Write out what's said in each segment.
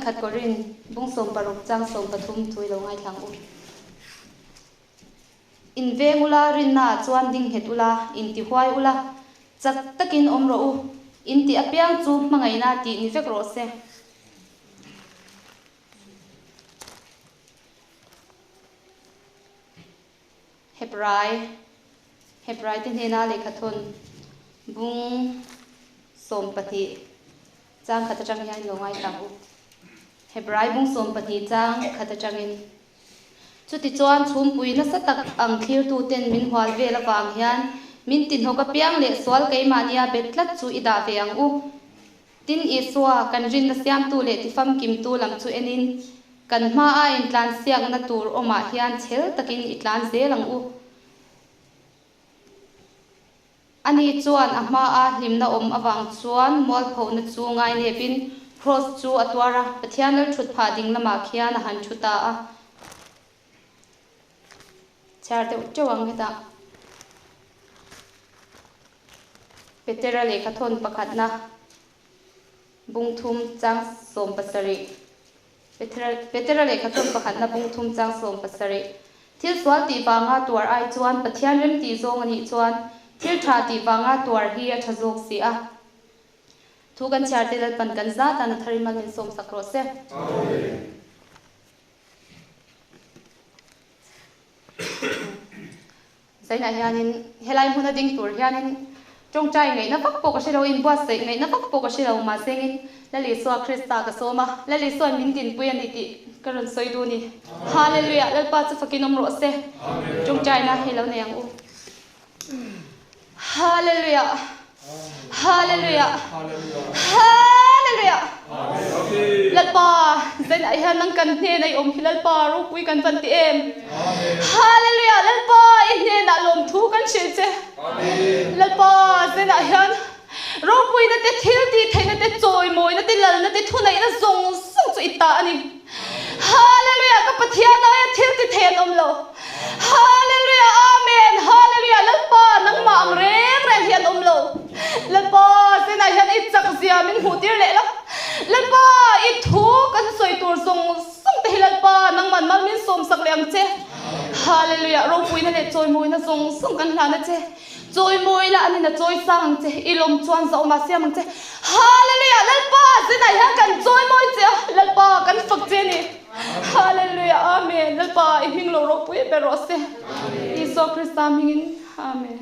khat Korin bung 16 chang 13 thu i lo ngaithla ang u. In veng ula, rinnaah chuan ding nghet ula, inti huai ula, chak takin awm rawh u, in tih apiang chu hmangaihna tih ni vek rawh se. Hebrai, Hebrai te hnena lehkhathawn bung 12 chang khat atang hian in lo ngaithla ang u. Hebrai bung 12 chang khat atangin. Chutichuan chhumpui nasa tak ang thlirtuten min hual vel avang hian min tihnawk apiang leh sual keimahnia bet tlat chu i dah ve ang u. Tin, Isua, kan rinna siamtu leh tifamkimtu lam chu enin, kan hmaa intlansiakna tur awmah hian chhel takin i tlan zel ang u. Ani chuan a hmaa hlimna awm avang chuan mualphona chu ngainepin Kraws chu a tuar a, Pathian lal thut phah ding lamah khian a han thu ta a. Chhiar deuh teuh ang hetah. Petera lehkhathawn pakhatna bung thum chang 17. Petera lehkhathawn pakhatna bung thum chang 17. Thil sual tih vanga tuar ai chuan Pathian rem tih zawng a nih chuan thil tha tih vanga tuar hi a tha zawk si a. Thu kan chhiar te Lalpan kan zat a na thar in mal min sawm sak rawh se. Amen. Zainah hianin helai hmuna ding tur hianin tawngtai ngaihna vak pawh ka hre lo, inbuatsaih ngaihna vak pawh ka hre lo, mahsengin Lal Isua Krista ka sawm a, Lal Isua'n min dinpui a ni tih ka rawn sawi duh a ni. Hallelujah! Lalpa chu fakin awm rawh se. Tawngtaina hei lo nei ang u. Hallelujah! Hallelujah! Hallelujah! Lalpa, zainah hian nang kan hnena i awm hi Lalpa ropui kan van ti em? Hallelujah! Lalpa, i hnenah lawmthu kan hrilh che. Lalpa, zainah hian ropuina te, thil tih theihna te, chawimawina te, lalna te, thuneihna zawng zawng chu i ta a ni. Hallelujah! Ka Pathian aia thil ti thei an awm lo. Hallelujah! Amen! Hallelujah! Lalpa, nangmah ang reng reng hi an awm lo. Lalpa, zinah hian i chak zia min hmuh tir leh la. Lalpa, i thu kan sawi tur zawng zawng te hi Lalpa, nangman mal min sawm sak leh ang che. Hallelujah! Ropuina leh chawimawina zawng zawng kan hlan a che. Chawimawi la anin a chawi sang ang che, i lawm chuan zauh mah siam ang che. Hallelujah! Lalpa, zinah hian kan chawimawi che a, Lalpa kan fak che a ni. Hallelujah! Amen! Lalpa, i hming lo ropui ber rawh se. Isua Krista hmingin, Amen.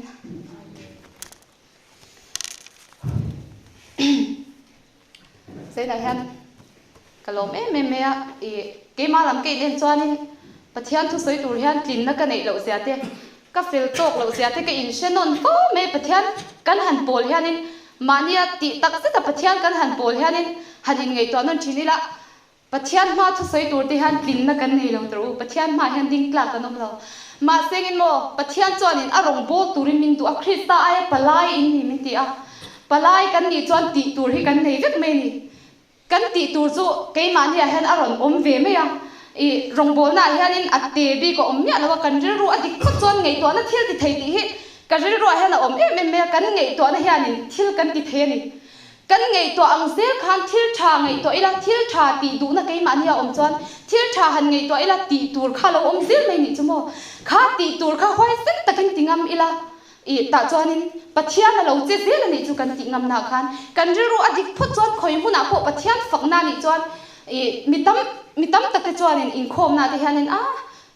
Zainah hian ka lawm em em mai a, i keimah lam ka inen chuanin Pathian thusawi tur hian tlinna ka neih loh zia te, ka fel tawk loh zia te ka inhre nawn fo mai a, Pathian kan han pawl hianin mahnia tih tak zeta Pathian kan han pawl hianin han inngaihtuah nawn thin ila, Pathian hma thusawi tur te hian tlinna kan nei lo tur u, Pathian hmaah hian ding tlak kan awm lo. Mahse engin maw, Pathian chuanin a rawn bawl turin min duh a, Krista aia palai in ni min ti a, palai kan nih chuan tih tur hi kan nei vek mai a ni. Kan tih tur chu keimahniah hian a rawn awm ve mai a, i rawngbawlnaah hianin a te bik a awm miah lo a, kan rilru a dik phawt chuan ngaihtuahna thil ti thei tih hi ka rilruah hian a awm em em mai a, kan ngaihtuahna hianin thil kan ti thei a ni. Kan ngaihtuah ang zel khan thil tha ngaihtuah ila, thil tha tih duhna keimahni a awm chuan thil tha han ngaihtuah ila tih tur kha lo awm zel mai nih chu maw? Kha tih tur kha huaisen takin ti ngam ila i tah chuanin Pathian a lo che zel a nih chu kan tih ngamna khan kan rilru a dik phawt chuan khawi hmunah pawh Pathian fakna nih chuan i mi tam mi tam takte chuanin inkhawmna te hianin a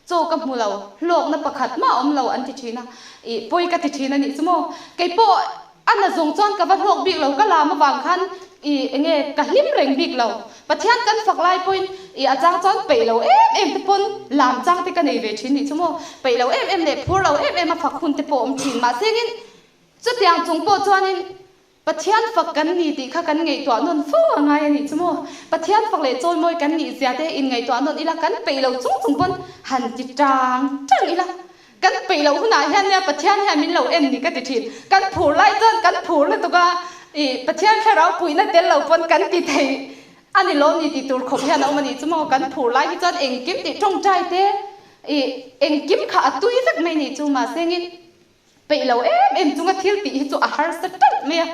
chaw ka hmu lo, hlawkna pakhat mah a awm lo an ti thin a, i pawi ka ti thin a nih chu maw? Kei pawh A na zawng chuan ka va hlawk bik lo, ka lam avang khan i enge ka hlim reng bik lo. Pathian kan fak lai pawhin i a chang chuan peih lo em em te pawn lam chang te ka nei ve thin nih chu maw. Peih lo em em leh phur lo em em a fak hun te pawh awm thin. Mahse engin chutiang chung pawh chuanin Pathian fak kan ni tih kha kan ngaihtuah nawn fo a ngai a nih chu maw. Pathian fak leh chawimawi kan nih zia te inngaihtuah nawn ila kan peih lo chung chung pawn han ti tang tang ila. Kan peih loh hunah hian nia Pathian hian min lo en ni ka ti thin. Kan phur lai chuan kan phur lutuk a, ih Pathian thlarau puihna tel lo pawn kan ti thei a ni lawm ni tih tur khawp hian a awm a nih chu maw. Kan phur lai hi chuan engkim tih tawngtai te ih engkim kha a tui vek mai nih chu mahse ngin peih lo em em chunga thil tih hi chu a harsa ṭalh mai a.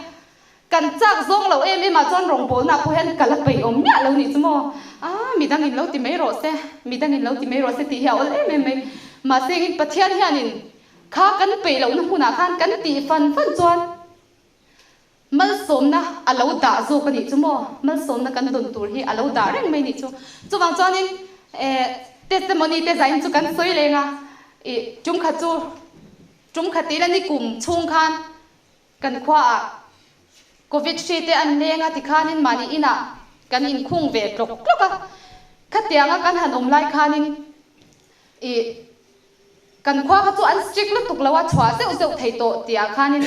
Kan chak zawng lo em em ah chuan rawngbawlna pawh hian ka la peih awm miah lo nih chu maw. A, midang in lo ti mai rawh se, midang in lo ti mai rawh se tih hi a awl em em mai. Mahse engin Pathian hianin kha kan peih lohna hmunah khan kan tih fan fan chuan malsawmna a lo dah zawk a nih chu maw? Malsawmna kan dawn tur hi a lo dah reng mai a nih chu. Chuvang chuanin eh testimony te zain chu kan sawi leng a, ih tum khat chu tum khat tih la ni kum chhung khan Kan khuaah Covid hri te an leng a tikhanin mahni inah kan inkhung ve tlawk tlawk a, khatianga kan han awm lai khanin ih kan khua kha chu an strict lutuk lo a, chhuah zeuh zeuh thei tawh tihah khanin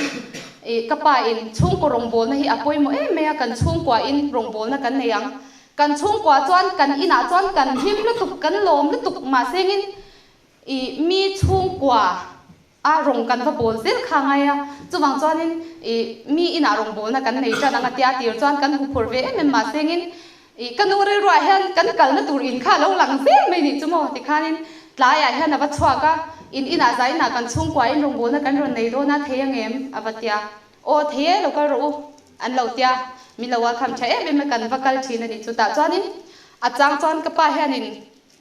ih ka pa in chhungkaw rawngbawlna hi a pawimawh em mai a, kan chhungkua in rawngbawlna kan nei ang, kan chhungkua chuan kan inah chuan kan hlim lutuk, kan lawm lutuk mahsengin ih mi chhungkua A rawng kan va bawl zel kha ngai a, chuvang chuanin ih mi inah rawngbawlna kan nei tan ang a tia tir chuan kan huphur ve em em mahsengin ih ka nu rilruah hian kan kalna tur in kha a lo lang zel mai nih chu maw tikhanin tlaiah hian a va chhuak a, in inah zah inah kan chhungkuain rawngbawlna kan rawn nei dawn a thei ang em a va tia, aw thei e lo kal rawh u an lo tia, min lo welcome tha em em a kan va kal thin a nih chu tah chuanin a chang chuan ka pa hianin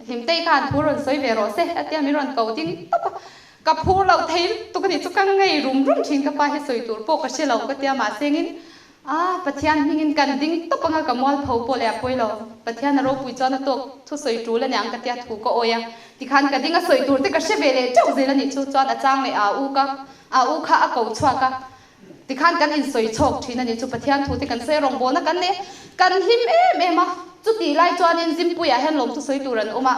Hlimtei khan thu rawn sawi ve rawh se a tia min rawn ko ding tawp a, ka phur loh thei lutuk a nih chu ka ngei rum rum thin ka pa hi sawi tur pawh ka hre lo ka tia mahsengin a Pathian hmingin kan ding tawp anga ka mualpho pawh leh a pawi lo Pathian a ropui chuan a tawk thu sawi tul a niang ka tia thu ka awi a tikhan ka ding a sawi tur te ka hre ve leh teuh zel a nih chu chuan a chang leh a u ka a u kha a ko chhuak a Tikhan kan insawi chhawk thin a ni chu Pathian thute kan sawi rawngbawlna kan nei kan hlim em em a, chutih lai chuanin Zimpuiah hian lawmthu sawi tur an awm a,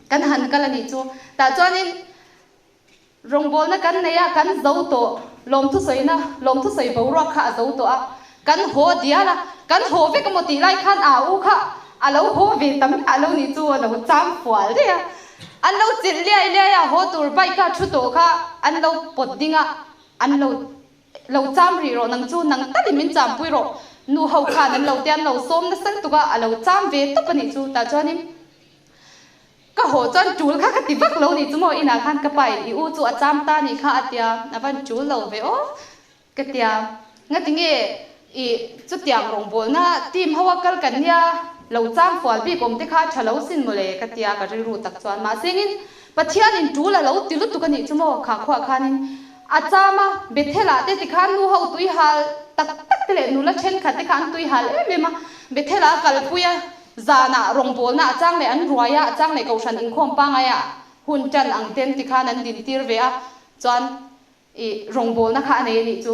kan han kal a nih chu. Tah chuanin rawngbawlna kan nei a, kan zo tawh, lawmthu sawina, lawmthu sawi boruak kha a zo tawh a, kan haw dial a, kan haw vek emaw tih lai khan a u kha a lo haw ve ta miah lo nih chu a lo cham fual daih a, an lo chilh liai liai a, haw tur bike a thu tawh kha an lo pawt ding a. An lo lo cham rih rawh nang chu, nang talin min champui rawh. Nu ho khan an lo te an lo sawm nasa lutuk a, a lo cham ve tawp a nih chu. Tah chuanin ka haw chuan tul kha ka ti vak lo nih chu maw, inah khan ka pa in i u chu a cham ta nih kha a tia, a van tul lo ve aw ka tia. Ngati nge i chutiang rawngbawlna team ho a kal kan nia, lo cham fual bik awm te kha a tha lo sin mawle ka tia ka rilru tak chuan. Mahsengin Pathianin tul a lo ti lutuk a nih chu maw? Kha khuah khanin a cham a, Bethel-ah te tikhan nu ho tui hal tak tak te leh nula thenkhat te kha an tui hal em em a, Bethel-ah a kalpui a, zanah rawngbawlna a chang leh an ruai a, a chang leh kohhran inkhawm pangaia hun tan ang ten tikhan an dintir ve a, chuan I rawngbawlna kha a nei a nih chu.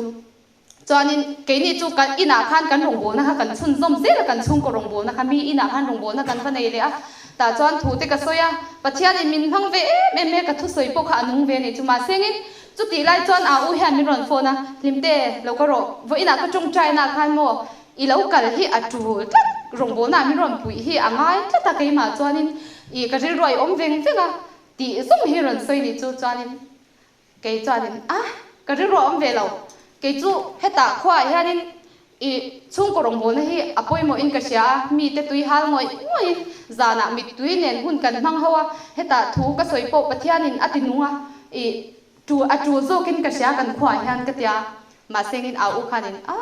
Chuanin keini chu kan inah khan kan rawngbawlna kha kan chhunzawm zel a, kan chhungkaw rawngbawlna kha mi inah khan rawngbawlna kan va nei leh a. Tah chuan thu te ka sawi a, Pathianin min hmang ve em em e, ka thusawi pawh kha a nung ve a nih chu. Mahsengin chutih lai chuan a u hian min rawn phone a, Hlimte, lo ka rawh, vawiinah ka tawngtaina ah khan maw i lo kal hi a tul tlat, rawngbawlna ah min rawn puih hi a ngai tlat a keimah chuanin i ka rilru a i awm veng veng a tih zawng hi rawn sawi nih chu. Chuanin Kei chuanin, A, ka rilru a awm ve lo. Kei chu hetah khuaah hianin i chhungkaw rawngbawlna hi a pawimawhin ka hria a, mite tui hal ngawih ngawihin zanah mittui nen hun kan hmang ho a, hetah thu ka sawi pawh Pathianin a ti nung a, i tu a tul zawkin ka hria kan khuaah hian ka tia. Mahsengin au u khanin, A,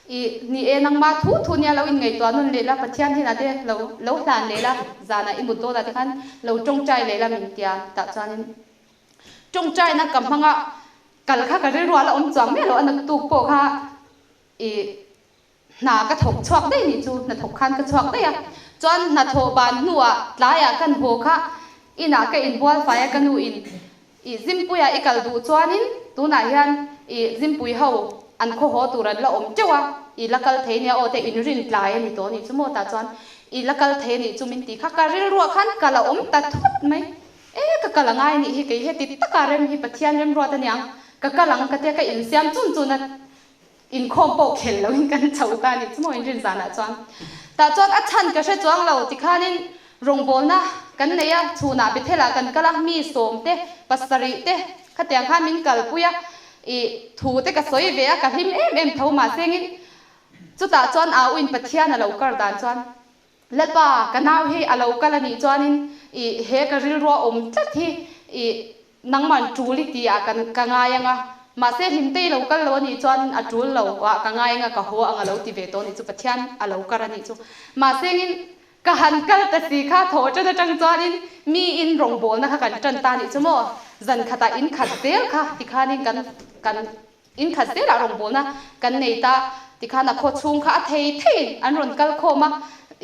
i ni e, nangmah thu thu nia lo inngaihtuah nawn leh la, Pathian hnenah te lo lo hlan leh la, zanah i mut dawnah te khan lo tawngtai leh la min tia. Tah chuanin. Tawngtaina ka hmang a, kal kha ka rilru a la awm chuang miah lo a, naktuk pawh kha i hna ka thawk chhuak daih nih chu, hnathawk khan ka chhuak daih a, chuan hnathawh ban hnuah tlaiah kan haw kha inah ka inbual fai a, ka nu in i Zimpuia i kal duh chuanin tunah hian i Zimpui ho an khaw haw tur an la awm teuh a, i la kal thei nia aw te inrin tlai a ni tawh nih chu maw tah chuan i la kal thei a nih chu min ti kha, ka rilruah khan kal a awm ta thut mai. E, ka kal a ngai nih hi, kei heti taka rem hi Pathian remruat a niang, ka kal ang ka tia ka insiam chun chun a, inkhawm pawh khel loin kan chho ta a nih chu maw inrin zanah chuan. Tah chuan a chhan ka hre chuang lo tikhanin rawngbawlna kan nei a, chhunah Bethel-ah kan kal a, mi sawm te, pasarih te khatiang khan min kalpui a, i thu te ka sawi ve a, ka hlim em em tho mahsengin chutah chuan au in Pathian a lo kar dan chuan Lalpa, ka nau hi a lo kal a nih chuanin i he ka rilrua awm tlat hi i nangman tul i ti ah kan ka ngai ang a, mahse Hlimtei lo kal lo a nih chuanin a tul lo ah ka ngai ang a, ka haw ang a lo ti ve tawh a nih chu, Pathian a lo kar a nih chu. Mahsengin. Ka han kal ta si kha thaw ṭan aṭang chuanin miin rawngbawlna kha kan ṭan ta nih chu maw? Zan khatah in khat zel kha tikhanin kan kan in khat zelah rawngbawlna kan nei ta tikhan a khaw chhung kha a thei theiin an rawn kal khawm a,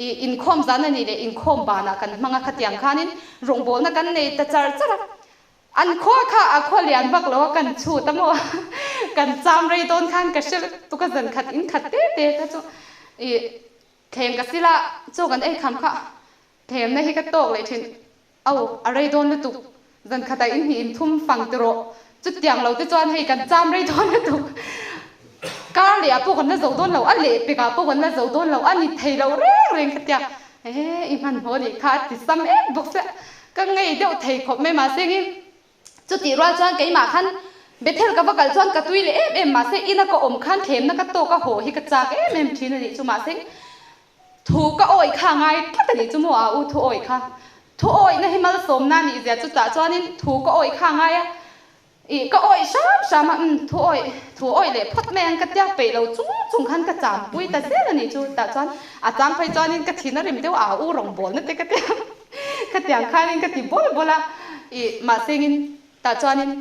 ih inkhawm zan a nih leh inkhawm banah kan hmang a khatiang khanin rawngbawlna kan nei ta char char a. An khua kha a khua lian vak lo a kan chhut a maw? Kan cham rei dawn khan ka hre tuk a zan khat in khat te te kha chu ih Thleng ka sila chaw kan ei kham kha thlemna hi ka tawk leh thin. Au, a rei dawn lutuk. Zan khatah in hnih in thum fang ti rawh. Chutiang lo te chuan hei kan cham rei dawn lutuk. Kar leh ah pawh kan la zo dawn lo, a leh pek ah pawh kan la zo dawn lo, a ni thei lo reng reng ka tia. Ehe, i hmanhmawh nih kha a ti sam em bawk sia. Ka ngei deuh thei khawp mai mahse engin Chutih rual chuan keimah khan Bethel ka va kal chuan ka tui leh em em mahse ina ka awm khan thlemna ka tawk a haw hi ka chak em em thin a nih chu mahse thu ka awih kha a ngai tlat a nih chu maw a u thu awih kha thu awihna hi malsawmna a nih zia chutah chuanin thu ka awih kha a ngai a ih ka awih hram hram a umm thu awih thu awih leh phawt mai ang ka tia peih lo chung chung khan ka cham pui ta zel a nih chu tah chuan a chang phei chuanin ka thin a rim deuh a u rawngbawlna te ka tia. Khatiang khanin ka ti bawl bawl a, ih mahsengin tah chuanin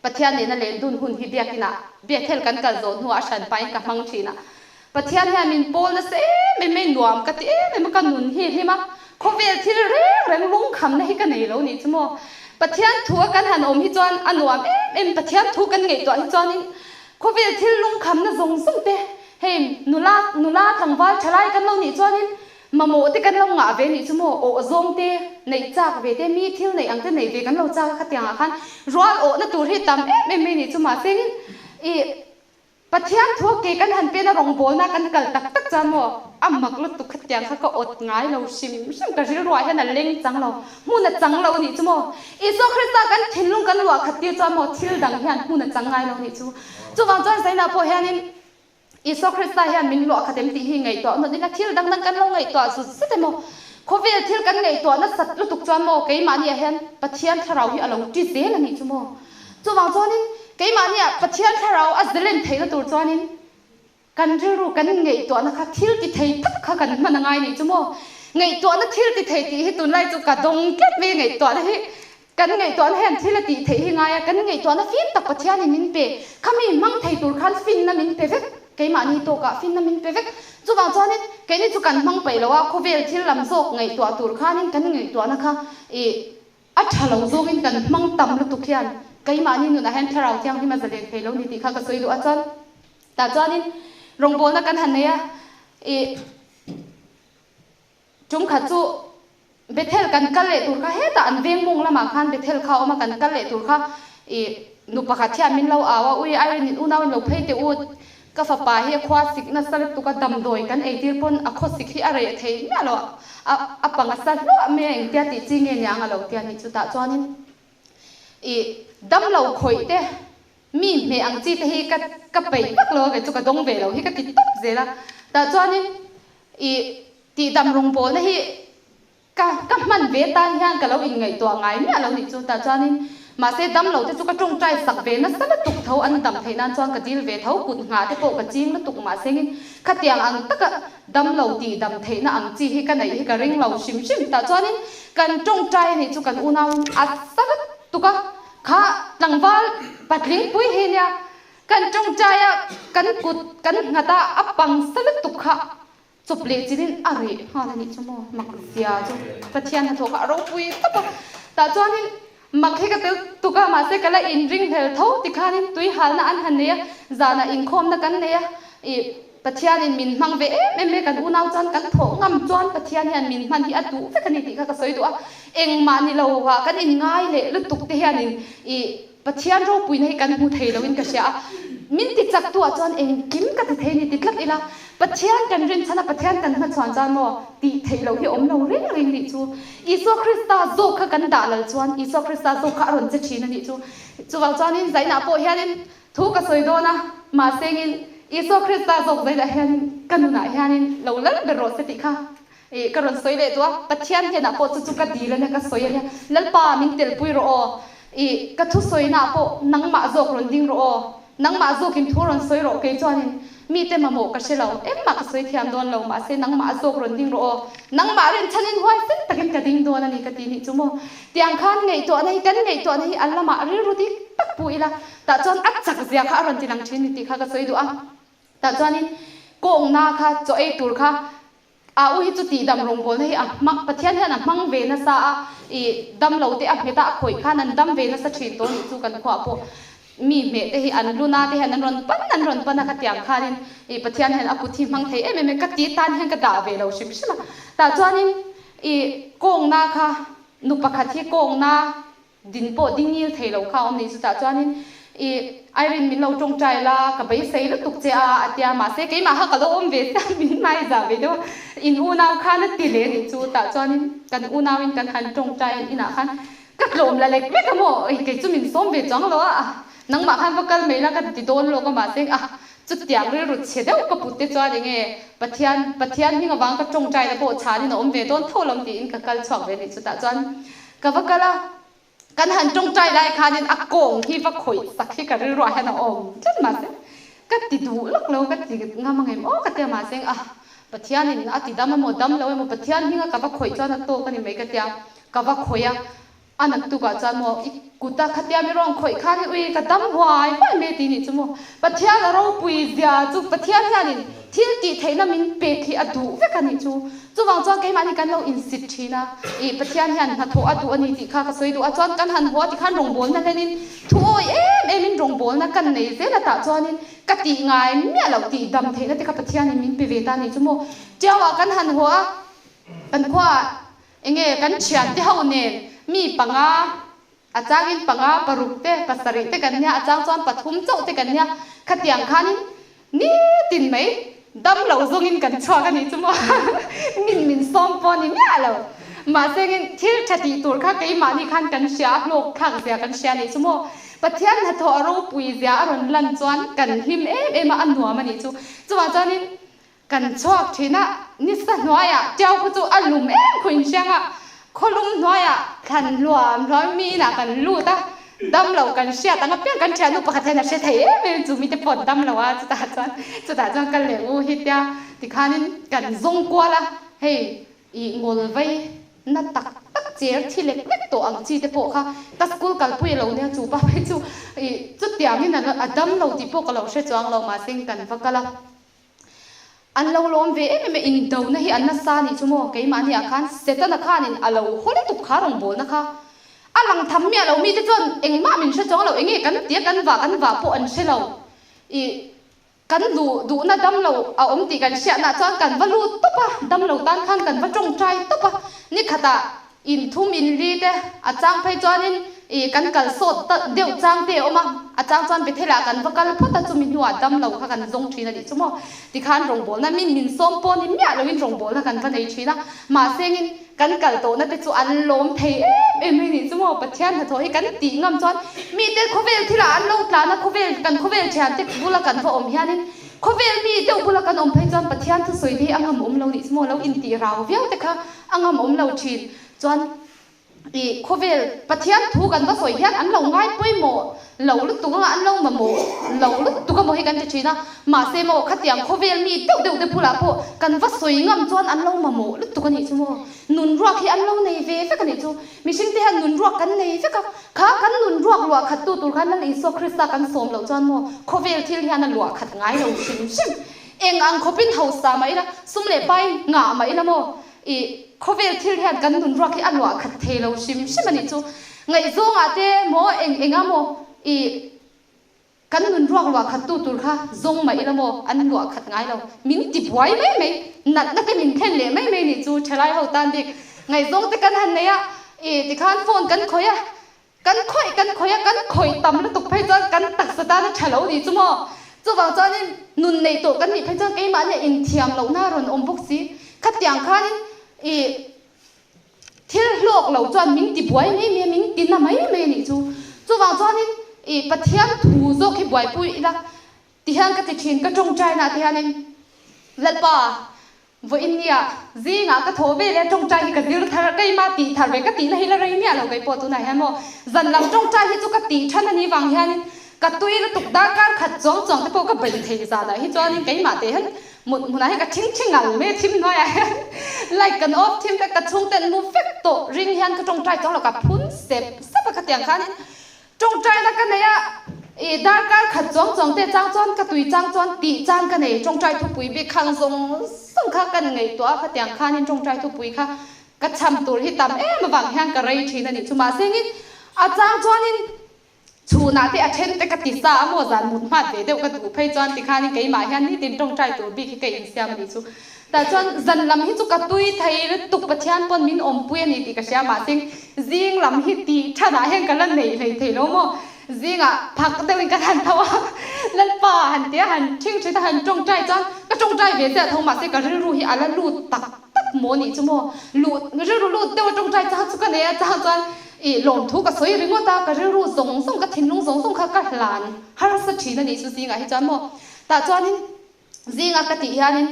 Pathian nena len dun hun hi biakinah Bethel kan kal zawh hnuah a hran pahin ka hmang thin a. Pathian hian min pawl nasa em em mai, nuam ka ti em em a, ka nun hi a hlim a, khawvel thil reng reng lungkhamna hi ka nei lo nih chu maw. Pathian thu a kan han awm hi chuan a nuam em em, Pathian thu kan ngaihtuah hi chuanin khawvel thil lungkhamna zawng zawng te hei nula nula tlangval thalai kan lo nih chuanin Mamawh te kan lo ngah ve nih chu maw, awh zawng te, neih chak ve te, mi thil neih ang te nei ve kan lo chak a khatiang ah khan rual awhna tur hi tam em em mai nih chu mahse ih Pathian thu a ke kan han pen a rawngbawlna kan kal tak tak chuan maw a mak lutuk khatiang kha ka awt ngai lo hrim hrim ka rilruah hian a leng chang lo hmun a chang lo nih chu maw Isua Krista kan thinlung kan luah khat tir chuan maw thil dang hian hmun a chang ngai lo nih chu chuvang chuan Zaina pawh hianin Isua Krista hian min luah khat em tih hi ngaihtuah nawt ila thil dang dang kan lo ngaihtuah zut zet emaw? Khawvel thil kan ngaihtuah nasat lutuk chuan maw keimahniah hian Pathian thlarau hi a lo ti zel a nih chu maw? Chuvang chuanin keimahniah Pathian thlarau a zelen theihna tur chuanin kan rilru kan ngaihtuahna kha thil ti thei tak kha kan hman a ngai nih chu maw? Ngaihtuahna thil ti thei tih hi tunlai chu ka dawng tlat mai a ngaihtuahna hi Kan ngaihtuahna hian thil a tih theih hi ngai a, kan ngaihtuahna fim tak Pathianin min pe. Khami hmang thei tur khan finna min pe vek, keimahni tawkah finna min pe vek. Chuvang chuanin keini chu kan hmang paih lo a, khawvel thil lam zawk ngaihtuah tur khanin kan ngaihtuahna kha ih a tha lo zawngin kan hmang tam lutuk hian keimahni nunah hian Thlarau Thianghlim a zalen thei lo ni tih kha ka sawi duh a. Chuan tah chuanin rawngbawlna kan han nei a, ih. Tum khat chu Bethel kan kal leh tur kha hetah an veng mawng lamah khan Bethel kha a awm a, kan kal leh tur kha ih nu pakhat hian min lo au a, ui Irene in unau in lo phei teh u, ka fapa hi a khua sik nasa lutuk a, damdawi kan eitir pawn a khaw sik hi a reh thei miah lo a, a pang a sa hluah mai a, engtia tih chi nge niang a lo ti a nih chu tah chuanin ih damlo khawih te Mi hmeh ang chi te hi ka ka peih vak lo a, kei chu ka dawng ve lo hi ka ti tawp zel a. Tah chuanin ih tihdam rawngbawlna hi ka ka hman ve tan hian ka lo inngaihtuah ngai miah lo nih chu. Tah chuanin mahse dam lo te chu ka tawngtai sak ve nasa lutuk tho an dam theih nan chuan ka dil ve tho, kut nghah te pawh ka ching lutuk mahsengin khatiang ang taka dam lo tihdam theihna ang chi hi ka neih hi ka ring lo hrim hrim. Tah chuanin kan tawngtai a nih chu kan unauin a sa lutuk a. Kha tlangval patling pui hi nia, kan tawngtai a, kan kut kan nghat a, a pang sa lutuk kha chawp leh chin in a reh nghal a nih chu maw, mak zia chu Pathian hnathawh kha a ropui tawp a, tah chuanin mak hi ka tel tuk a, mahse ka la inring hlel tho tikhanin tui halna an han nei a, zanah inkhawmna kan nei a, ih Pathianin min hmang ve em em e, kan unau chuan kan thawh ngam chuan Pathian hian min hman hi a duh vek a ni tih kha ka sawi duh a, engmah ni lo ah kan inngai leh lutuk te hianin ih Pathian ropuina hi kan hmu thei loin ka hria a, min ti chak tu ah chuan engkim ka ti thei a ni ti tlat ila, Pathian kan rinchhan a, Pathian kan hmachhuan chuan maw tih theih loh hi awm lo reng reng nih chu, Isua Krista zawk kha kan dah lal chuan Isua Krista zawk kha a rawn che thin a nih chu, chuvang chuanin zainah pawh hianin Thu ka sawi dawn a, mahsengin Isua Krista zawk zailah hianin ka nunah hianin lo lal ber rawh se tih kha ih ka rawn sawi leh duh a, Pathian hnenah pawh chu chu ka dil ania ka sawi ania, Lalpa min telpui rawh aw, ih ka thusawinaah pawh nangmah zawk rawn ding rawh aw, nangmah zawkin thu rawn sawi rawh kei chuanin. Mite mamawh ka hre lo, engmah ka sawi thiam dawn lo, mahse nangmah a zawk rawn ding rawh aw, nangmah rinchhanin huaisen takin ka ding dawn a ni ka ti nih chu maw. Tiang khan ngaihtuahna hi kan ngaihtuahna hi a lamah rilru dik tak pu ila, tah chuan a chak zia kha a rawn ti lang thin ni tih kha ka sawi duh a. Tah chuanin kawngna kha chaw ei tur kha A u hi chu tihdam rawngbawlna hi a hmang, Pathian hian a hmang ve nasa a, i damlo te a hmet a, a khawih khan an dam ve nasa thin tawh nih chu kan khuah pawh mi hmeh te hi an luna te hian an rawn pan an rawn pan a khatiang khanin i Pathian hian a kut hi hmang thei em em e ka ti tan hian ka dah ve lo hrim hrim a, tah chuanin i kawngna kha nu pakhat hi kawngna Din pawh ding ngil thei lo kha a awm ni chutah chuanin i Irene min lo tawngtai la ka beisei lutuk che a a tia mahse keimah kha ka lo awm ve chiah min hmaiza ve deuh a in unau khan a ti leh nih chu tah chuanin kan unauin kan han tawngtai an inah khan ka tlawm la lek lek a maw oi kei chu min sawm ve chuang lo a nangmah khan va kal mai la ka ti dawn lawk a mahse a chutiang rilru chhe deuh ka put te chuan enge Pathian Pathian hming avang ka tawngtai na pawh chhanin a awm ve dawn tho lo tiin ka kal chhuak ve nih chutah chuan Ka va kal a, kan han tawngtai lai khanin a kawng hi va khawih sak hi ka rilruah hian a awm tlat mahse ka ti duh lawk lo, ka ti ngam ang em aw ka ti a mahse a Pathianin a ti dam emaw dam lo emaw Pathian hminga ka va khawih chuan a tawk a ni mai ka ti a, ka va khawih a, a naktukah chuan maw i kut a khatia mi rawn khawih khanin ui ka dam huai huai mai a ti nih chu maw Pathian a ropui zia chu Pathian hianin thil tih theihna min pek hi a duh vek a nih chu. Chuvang chuan keimahni kan lo insit thin a, ih Pathian hian hnathawh a duh a ni tih kha ka sawi duh a, chuan kan han haw a tikhan rawngbawlna hlenin thu awi em em in rawngbawlna kan nei zel a tah chuanin ka tih ngai miah loh tih dam theihna te kha Pathianin min pe ve ta a nih chu maw. Tiauah kan han haw a, kan khuaah enge kan thiante ho nen mi panga A changin panga, paruk te, pasarih te kan nia, a chang chuan pathum chauh te kan nia. Khatiang khanin nitin mai dam lo zawngin kan chhuak a nih chu maw? Min min sawm pawh a ni miah lo. Mahse ngin thil tha tih tur kha keimahni khan kan hria a, hlawk thlak zia kan hria a nih chu maw? Pathian hnathawh a ropui zia a rawn lan chuan kan hlim em em a, a nuam a nih chu. Chuvang chuanin Kan chhuak thin a, nisa hnuaiah tiau khu chu a lum em khu inhriang a, khawlum hnuaiah thlan hluam hluam mi inah kan lut a, dam lo kan hriat ang apiang kan thiannu pakhat hian a hre thei em em chu mite pawh an dam lo a, chutah chuan chutah chuan kal leh u hi tia tikhanin kan zawng kual a, hei ih ngawl vei na tak tak cher thi lek lek tawh ang chi te pawh kha ka school kalpui a lo nia chu pa phei chu ih chutiangin a dam lo tih pawh ka lo hre chuang lo mahse kan va kal a. An lo lawm ve em em e, indona hi an nasa a nih chu maw, keimahni ah khan Setana khanin a lo haw lutuk kha rawngbawlna kha a lang tham miah lo, mite chuan engmah min hre chuang lo, enge kan tia kan vah kan vah pawh an hre lo, ih kan duh duhna dam lo a awm tih kan hriatna ah chuan kan va lut tawp a, dam lo tan khan kan va tawngtai tawp a, nikhatah Inthum inli te a chang phei chuanin ih kan kal sawt deuh chang te a awm a, a chang chuan Bethel-ah kan va kal phawt a, chumi hnuah damlo kha kan zawng thin a nih chu maw? Tikhan rawngbawlna min min sawm pawh ni miah loin rawngbawlna kan va nei thin a, mahsengin kan kal tawhna te chu an lawm thei em em mai nih chu maw? Pathian hnathawh hi kan tih ngam chuan mite khawvel thilah an lo tlan a, khawvel kan khawvel thiante bula kan va awm hianin khawvel mi deuh bula kan awm phei chuan Pathian thusawi te hi a ngam awm lo nih chu maw? Lo intih rau viau te kha A ngam awm lo thin. Chuan i khawvel Pathian thu kan va sawi hian an lo ngai pawimawh lo lutuk anga an lo mamawh lo lutuk emaw hi kan ti thin a. Mahse maw khatiang khawvel mi deuh deuh te bulah pawh kan va sawi ngam chuan an lo mamawh lutuk a nih chu maw. Nun ruak hi an lo nei ve vek a nih chu. Mihring te hian nun ruak kan nei vek a. Kha kan nun ruak luah khat tu tur khan Lal Isua Krista kan sawm loh chuan maw khawvel thil hian a luah khat ngai lo hrim hrim. Eng ang khawpin hausa mah ila, sum leh pai ngah mah ila maw, i khawvel thil hian kan nun ruak hi a luah khat thei lo hrim hrim a nih chu. Ngaihzawngah te maw eng enga maw i kan nun ruak luah khat tu tur kha zawng mah ila maw an luah khat ngai lo. Min ti buai mai mai, natna te min thlen leh mai mai nih chu thalai ho tan bik. Ngaihzawng te kan han nei a, i tikhan phone kan khawih a, Kan khawih kan khawih a, kan khawih tam lutuk phei chuan kan taksa tan a tha lo ni chu maw? Chuvang chuanin nun neih tawh kan nih phei chuan keimahni a inthiam lohna a rawn awm bawk si. Khatiang khanin i thil hlawk lo chuan min ti buai mai mai a, min ti na mai mai a nih chu. Chuvang chuanin i Pathian thu zawk hi buaipui ila tihian ka ti thin, ka tawngtainaah te hianin Lalpa, Vawiin nia, zingah ka thaw vel e, tawngtai hi ka zir thar a, keima tih thar ve ka tihna hi la rei miah lo kei pawh tunah hian maw, zan lam tawngtai hi chu ka tih than a nih vang hianin Ka tui lutuk darkar khat chuang chuang te pawh ka bei thei zanah hi chuanin keimah te hian mut hmunah hian ka thing thi ngal mai a thim hnuaiah hian light kan off thim vek ka chhungte an mu vek tawh ring hian ka tawngtai chuang lo ka phun sep sep a khatiang khanin tawngtaina ka nei a ih darkar khat chuang chuang te chang chuan ka tui chang chuan tih chang ka nei tawngtai thupui bik khang zawng zawng kha kan ngaihtuah a khatiang khanin tawngtai thupui kha ka cham tur hi tam em avang hian ka rei thin a nih chu mahsengin a chang chuanin Chhunah te a then te ka ti sa a maw zan mut hmat ve deuh ka duh phei chuan tikhanin keimah hian nitin tawngtai tur bik hi ka insiam a nih chu. Tah chuan zan lam hi chu ka tui thei lutuk Pathian pawn min awmpui a ni tih ka hria mahse zing lam hi tih thanah hian ka la nei hlei thei lo maw. Zingah phak deuhin ka han tho a, Lalpa han tia han thing thin a han tawngtai chuan ka tawngtai ve chiah tho mahse ka rilru hi a la lut tak tak maw nih chu maw. Lut rilru lut deuh a tawngtai chang chu ka nei a chang chuan Ih, lawmthu ka sawi ringawt a, ka rilru zawng zawng, ka thinlung zawng zawng kha ka hlan harsa thin a nih chu zingah hi chuan maw. Tah chuanin zinga ka tih hianin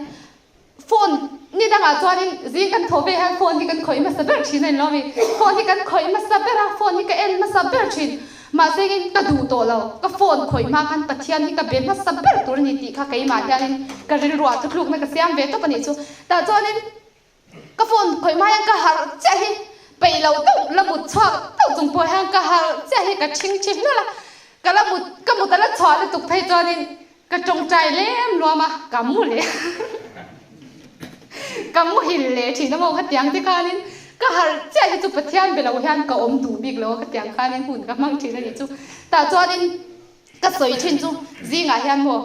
phone ni dangah chuanin zing kan thaw ve hian phone hi kan khawih hmasa ber thin a ni lo mi. Phone hi kan khawih hmasa ber a, phone hi ka en hmasa ber thin. Mahse in ka duh tawh lo, ka phone khawih hma khan Pathian hi ka be hmasa ber tur a ni tih kha keimah hianin ka rilruah thutlukna ka siam ve tawp a nih chu. Tah chuanin Ka phone khawih hma hian ka harh chiah hi peih loh deuh la mut chhuak deuh chung pawh hian ka harh chiah hi ka thing thi hlawlh a, ka la mut ka mut a la chhuah lutuk phei chuanin ka tawngtai lem luam a, ka mu leh ka muhil leh thin a maw khatiang te khanin ka harh chiah hi chu Pathian be lo hian ka awm duh bik lo a khatiang khanin hun ka hmang thin a nih chu tah chuanin ka sawi thin chu zingah hian maw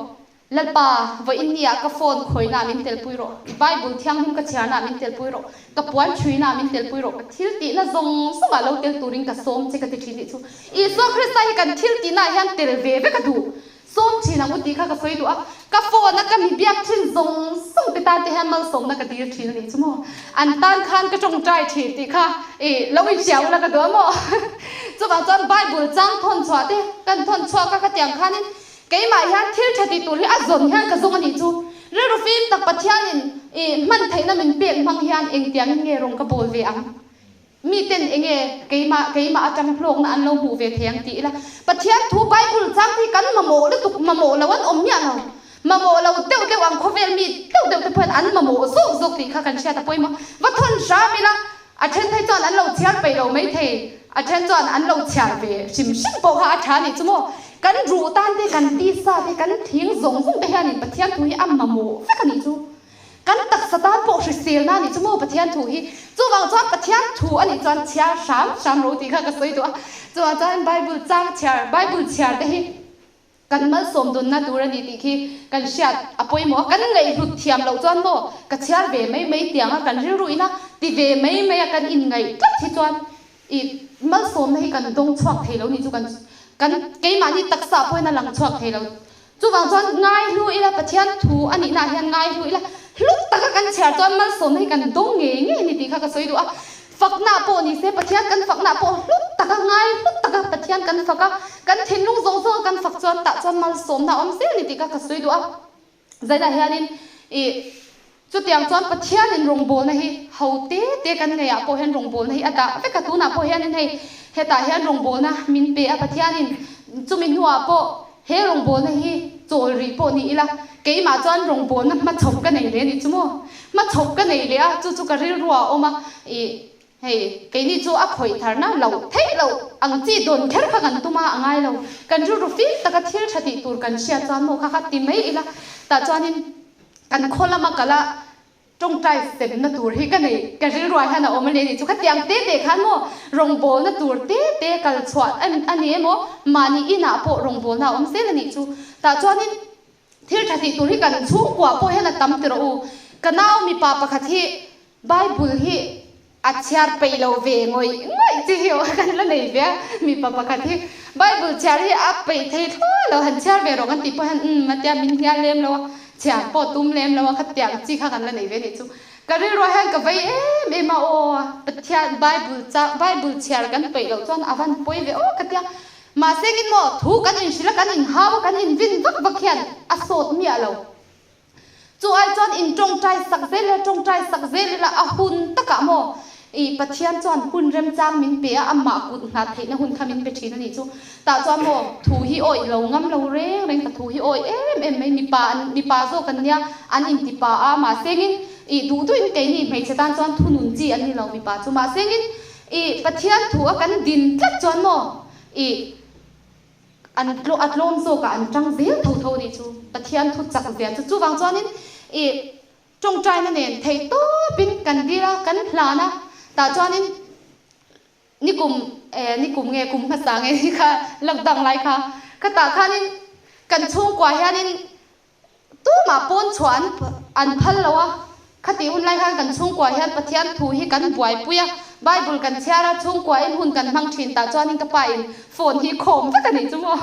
Lalpa, vawiin ni ah ka phone khawihna ah min telpui rawh, i Bible thianghlim ka chhiarna ah min telpui rawh, ka puan ṭhuina ah min telpui rawh, ka thil tihna zawng zawng ah lo tel turin ka sawm che ka ti ṭhin tih chu Isua Krista hi kan thil tihna ah hian tel ve vek a duh. Sawm ṭhin ang u tih kha ka sawi duh a, ka phone a ka mi biak ṭhin zawng zawng te tan te hian malsawmna ka dil ṭhin a nih chu maw? An tan khan ka ṭawngṭai ṭhin tih kha i lo inhria ula ka duh a maw? Chuvang chuan Bible chang thawn chhuah te kan thawn chhuak a khatiang khanin Keimah hian thil tha tih tur hi a zawn hian ka zawng a nih chu. Rilru fim tak Pathianin i hman theihna min pek hmang hian engtiangin nge rawn ka bawl ve ang? Miten enge keimah keimah atang hlawkna an lo hmuh ve thei ang tih ila. Pathian thu Bible chang te hi kan mamawh lutuk, mamawh lo an awm miah lo. Mamawh lo deuh deuh ang khawvel mi deuh deuh te pawh hian an mamawh zawk zawk tih kha kan hriat a pawimawh. Va thawn hram ila A then phei chuan an lo chhiar peih lo mai thei, a then chuan an lo chhiar ve hrim hrim pawh kha a tha a nih chu maw. Kan ruh tan te, kan tisa te, kan thing zawng zawng te hianin Pathian thu hi a mamawh vek a nih chu. Kan taksa tan pawh hriselna a nih chu maw Pathian thu hi. Chuvang chuan Pathian thu a nih chuan chhiar hram hram ro tih kha ka sawi duh a. Chuvang chuan Bible chang chhiar, Bible chhiar te hi. Kan malsawm dunna tur a ni tih khi kan hriat a pawimawh a, kan ngaihhlut thiam loh chuan maw ka chhiar ve mai mai tiang a, kan rilru ina ti ve mai mai a kan inngaih tlat hi chuan i malsawmna hi kan dawng chhuak thei lo ni chu kan kan keimahni taksa pawhin a lang chhuak thei lo. Chuvang chuan ngaihlu ila Pathian thu a nihnaah hian ngaihlu ila hlut taka kan chhiar chuan malsawmna hi kan dawng ngei ngei a ni tih kha ka sawi duh a. Fakna pawh ni se, Pathian kan fakna pawh hlut taka, ngai hlut taka Pathian kan fak a, kan thinlung zawng zawnga kan fak chuan tah chuan malsawmna a awm zel a ni tih kha ka sawi duh a. Zainah hianin i chutiang chuan Pathianin rawngbawlna hi ho te te kan ngeiah pawh hian rawngbawlna hi a dah vek a, tunah pawh hianin hei hetah hian rawngbawlna min pe a Pathianin chumi hnuah pawh he rawngbawlna hi chawl rih pawh ni ila keimah chuan rawngbawlna hmachhawp ka nei leh a nih chu maw? Hmachhawp ka nei leh a, chu chu ka rilruah a awm a, ih hei keini chu a khawih tharna loh theih loh ang chi dawn kher kha kan tum a, a ngai lo. Kan rilru fim taka thil tha tih tur kan hriat chuan maw kha kha ti mai ila, tah chuanin kan khaw lama kal a tawngtai semna tur hi ka nei, ka rilruah hian a awm a ni a nih chu. Khatiang te te khan maw rawngbawlna tur te te kal chhuah a ni emaw, mahni inah pawh rawngbawlna a awm zel a nih chu. Tah chuanin Thil tha tih tur hi kan chhungkua pawh hian a tam ti rawh u. Ka nau mipa pakhat hi Bible hi a chhiar peih lo ve ngawih ngawih chi hi aw kan la nei ve a, mipa pakhat hi Bible chhiar hi a peih thei thlawh lo, han chhiar ve rawh kan tih pawh hian umm a tia min hnial lem lo a, chhiar pawh tum lem lo a, khatiang chi kha kan la nei ve nih chu. Ka rilruah hian ka vei em em a aw, Pathian Bible cha Bible chhiar kan peih loh chuan a van pawi ve aw ka tia. Mahse engin maw, thu kan inhrilh a, kan inhau a, kan invin vak vak hian a sawt miah lo. Chu ai chuan in tawngtai sak zel ila, tawngtai sak zel ila a hun takah maw i. I Pathian chuan hun remchang min pe a, amah kut nghat theihna hun kha min pe thin a nih chu. Tah chuan maw thu hi awih lo ngam lo reng reng ka thu hi awih em em mai, mipa an mipa zawk an nia, an inti pa a, mahsengin i duh duhin keini hmeichhe tan chuan thunun chi an ni lo mipa chu, mahsengin i Pathian thu a kan din tlat chuan maw i an a tlawm zawkah an tang zel tho tho a nih chu, Pathian thu chak zia chu chuvang chuanin i Tawngtaina nen theih tawpin kan dil a, kan hlan a, tah chuanin nikum eh nikum nge kum hmasa nge ni kha lockdown lai kha ka tah khanin kan chhungkua hianin tumah pawn chhuah an an phal lo a, khatih hun lai khan kan chhungkua hian Pathian thu hi kan buaipui a, Bible kan chhiar a, chhungkuain hun kan hmang thin tah chuanin ka pa in phone hi khawm vek a nih chu maw.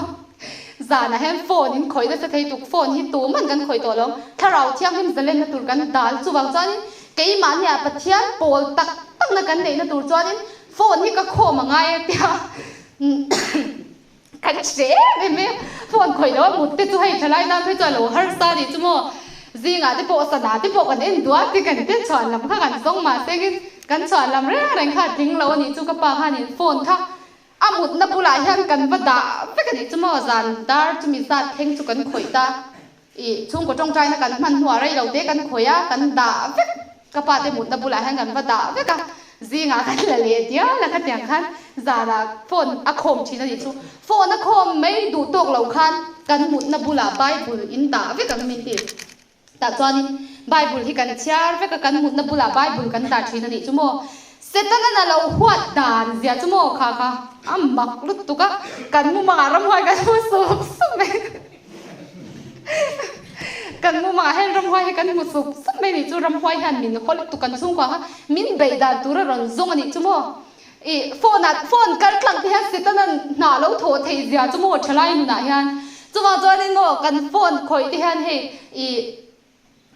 Zanah hian phone in khawih nasa thei tuk, phone hi tuman kan khawih tawh lo. Thlarau thianghlim zalenna tur kan dal chuvang chuanin keimahni ah Pathian pawl tak takna kan neihna tur chuanin phone hi ka khawm a ngai a tia kan hre em em mai a, phone khawih loh a mut te chu hei thalai nan phei chuan lo harsa a nih chu maw. Zingah te pawh sana te pawh kan en duh a ti kan te chhuan lam kha kan zawng mahse engin kan chhuan lam reng reng kha a tling lo a nih chu ka pa khanin phone kha A mutna bulah hian kan va dah vek a nih chu maw, zan dar chumi zat thleng chu kan khawih ta. Ih, chhungkaw tawngtaina kan hman hnuah rei lo te kan khawih a, kan dah vek. Ka pa te mutna bulah hian kan va dah vek a, zingah kan la leh dial a, khatiang khan zanah phone a khawm thin a nih chu. Phone a khawm mai duh tawk lo khan kan mutna bulah Bible in dah vek ang min ti. Tah chuanin Bible hi kan chhiar vek a, kan mutna bulah Bible kan dah thin a nih chu maw? Setana lo huat dan zia chu maw kha kha a mak lutuk a, kan mumangah ramhuai kan hmu sup sup mai kan mumangah hian ramhuai hi kan hmu sup sup mai a nih chu, ramhuai hian min haw lutuk kan chhungkua kha min beih dan tur a rawn zawng a nih chu maw? Ih phone ah phone kal tlang te hian Setana hna lo thawh theih zia chu maw thalai nunah hian chuvang chuanin maw kan phone khawih te hian hei ih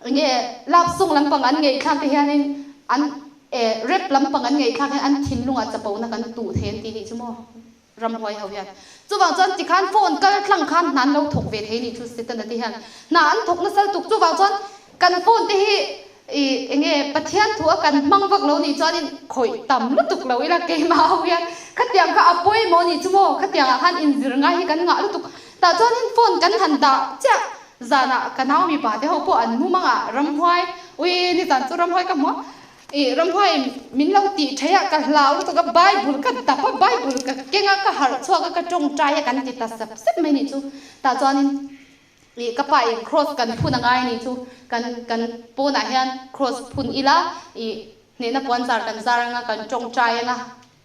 enge lap sung lampang an ngeihthlak te hianin an eh rap lampang an ngeihthlak hian an thinlungah chapona kan tuh thei an tih nih chu maw ramhuai ho hian chuvang chuan tikhan phone kal tlang khan hna an lo thawk ve thei nih chu Setana te hian hna an thawk nasal tuk chuvang chuan kan phone te hi I enge Pathian thu a kan hmang vak lo nih chuanin khawih tam lutuk lo ila keimah ho hian khatiang kha a pawimawh nih chu maw khatiangah khan inzir ngai hi kan ngah lutuk tah chuanin phone kan han dah chiah zanah ka nau mipa te ho pawh an mu mangah ramhuai ui nizan chu ramhuai ka hmu a i ramhuai min lo tih theih a ka hlau lutuk a bible ka dap a bible ka keng a ka harh chhuak a ka tawngtai a kan ti ta sep sep mai nih chu tah chuanin Ih ka pa in cross kan phun a ngai anih chu kan kan pawnah hian cross phun ila ih hnehna puan zar kan zar anga kan tawngtai anga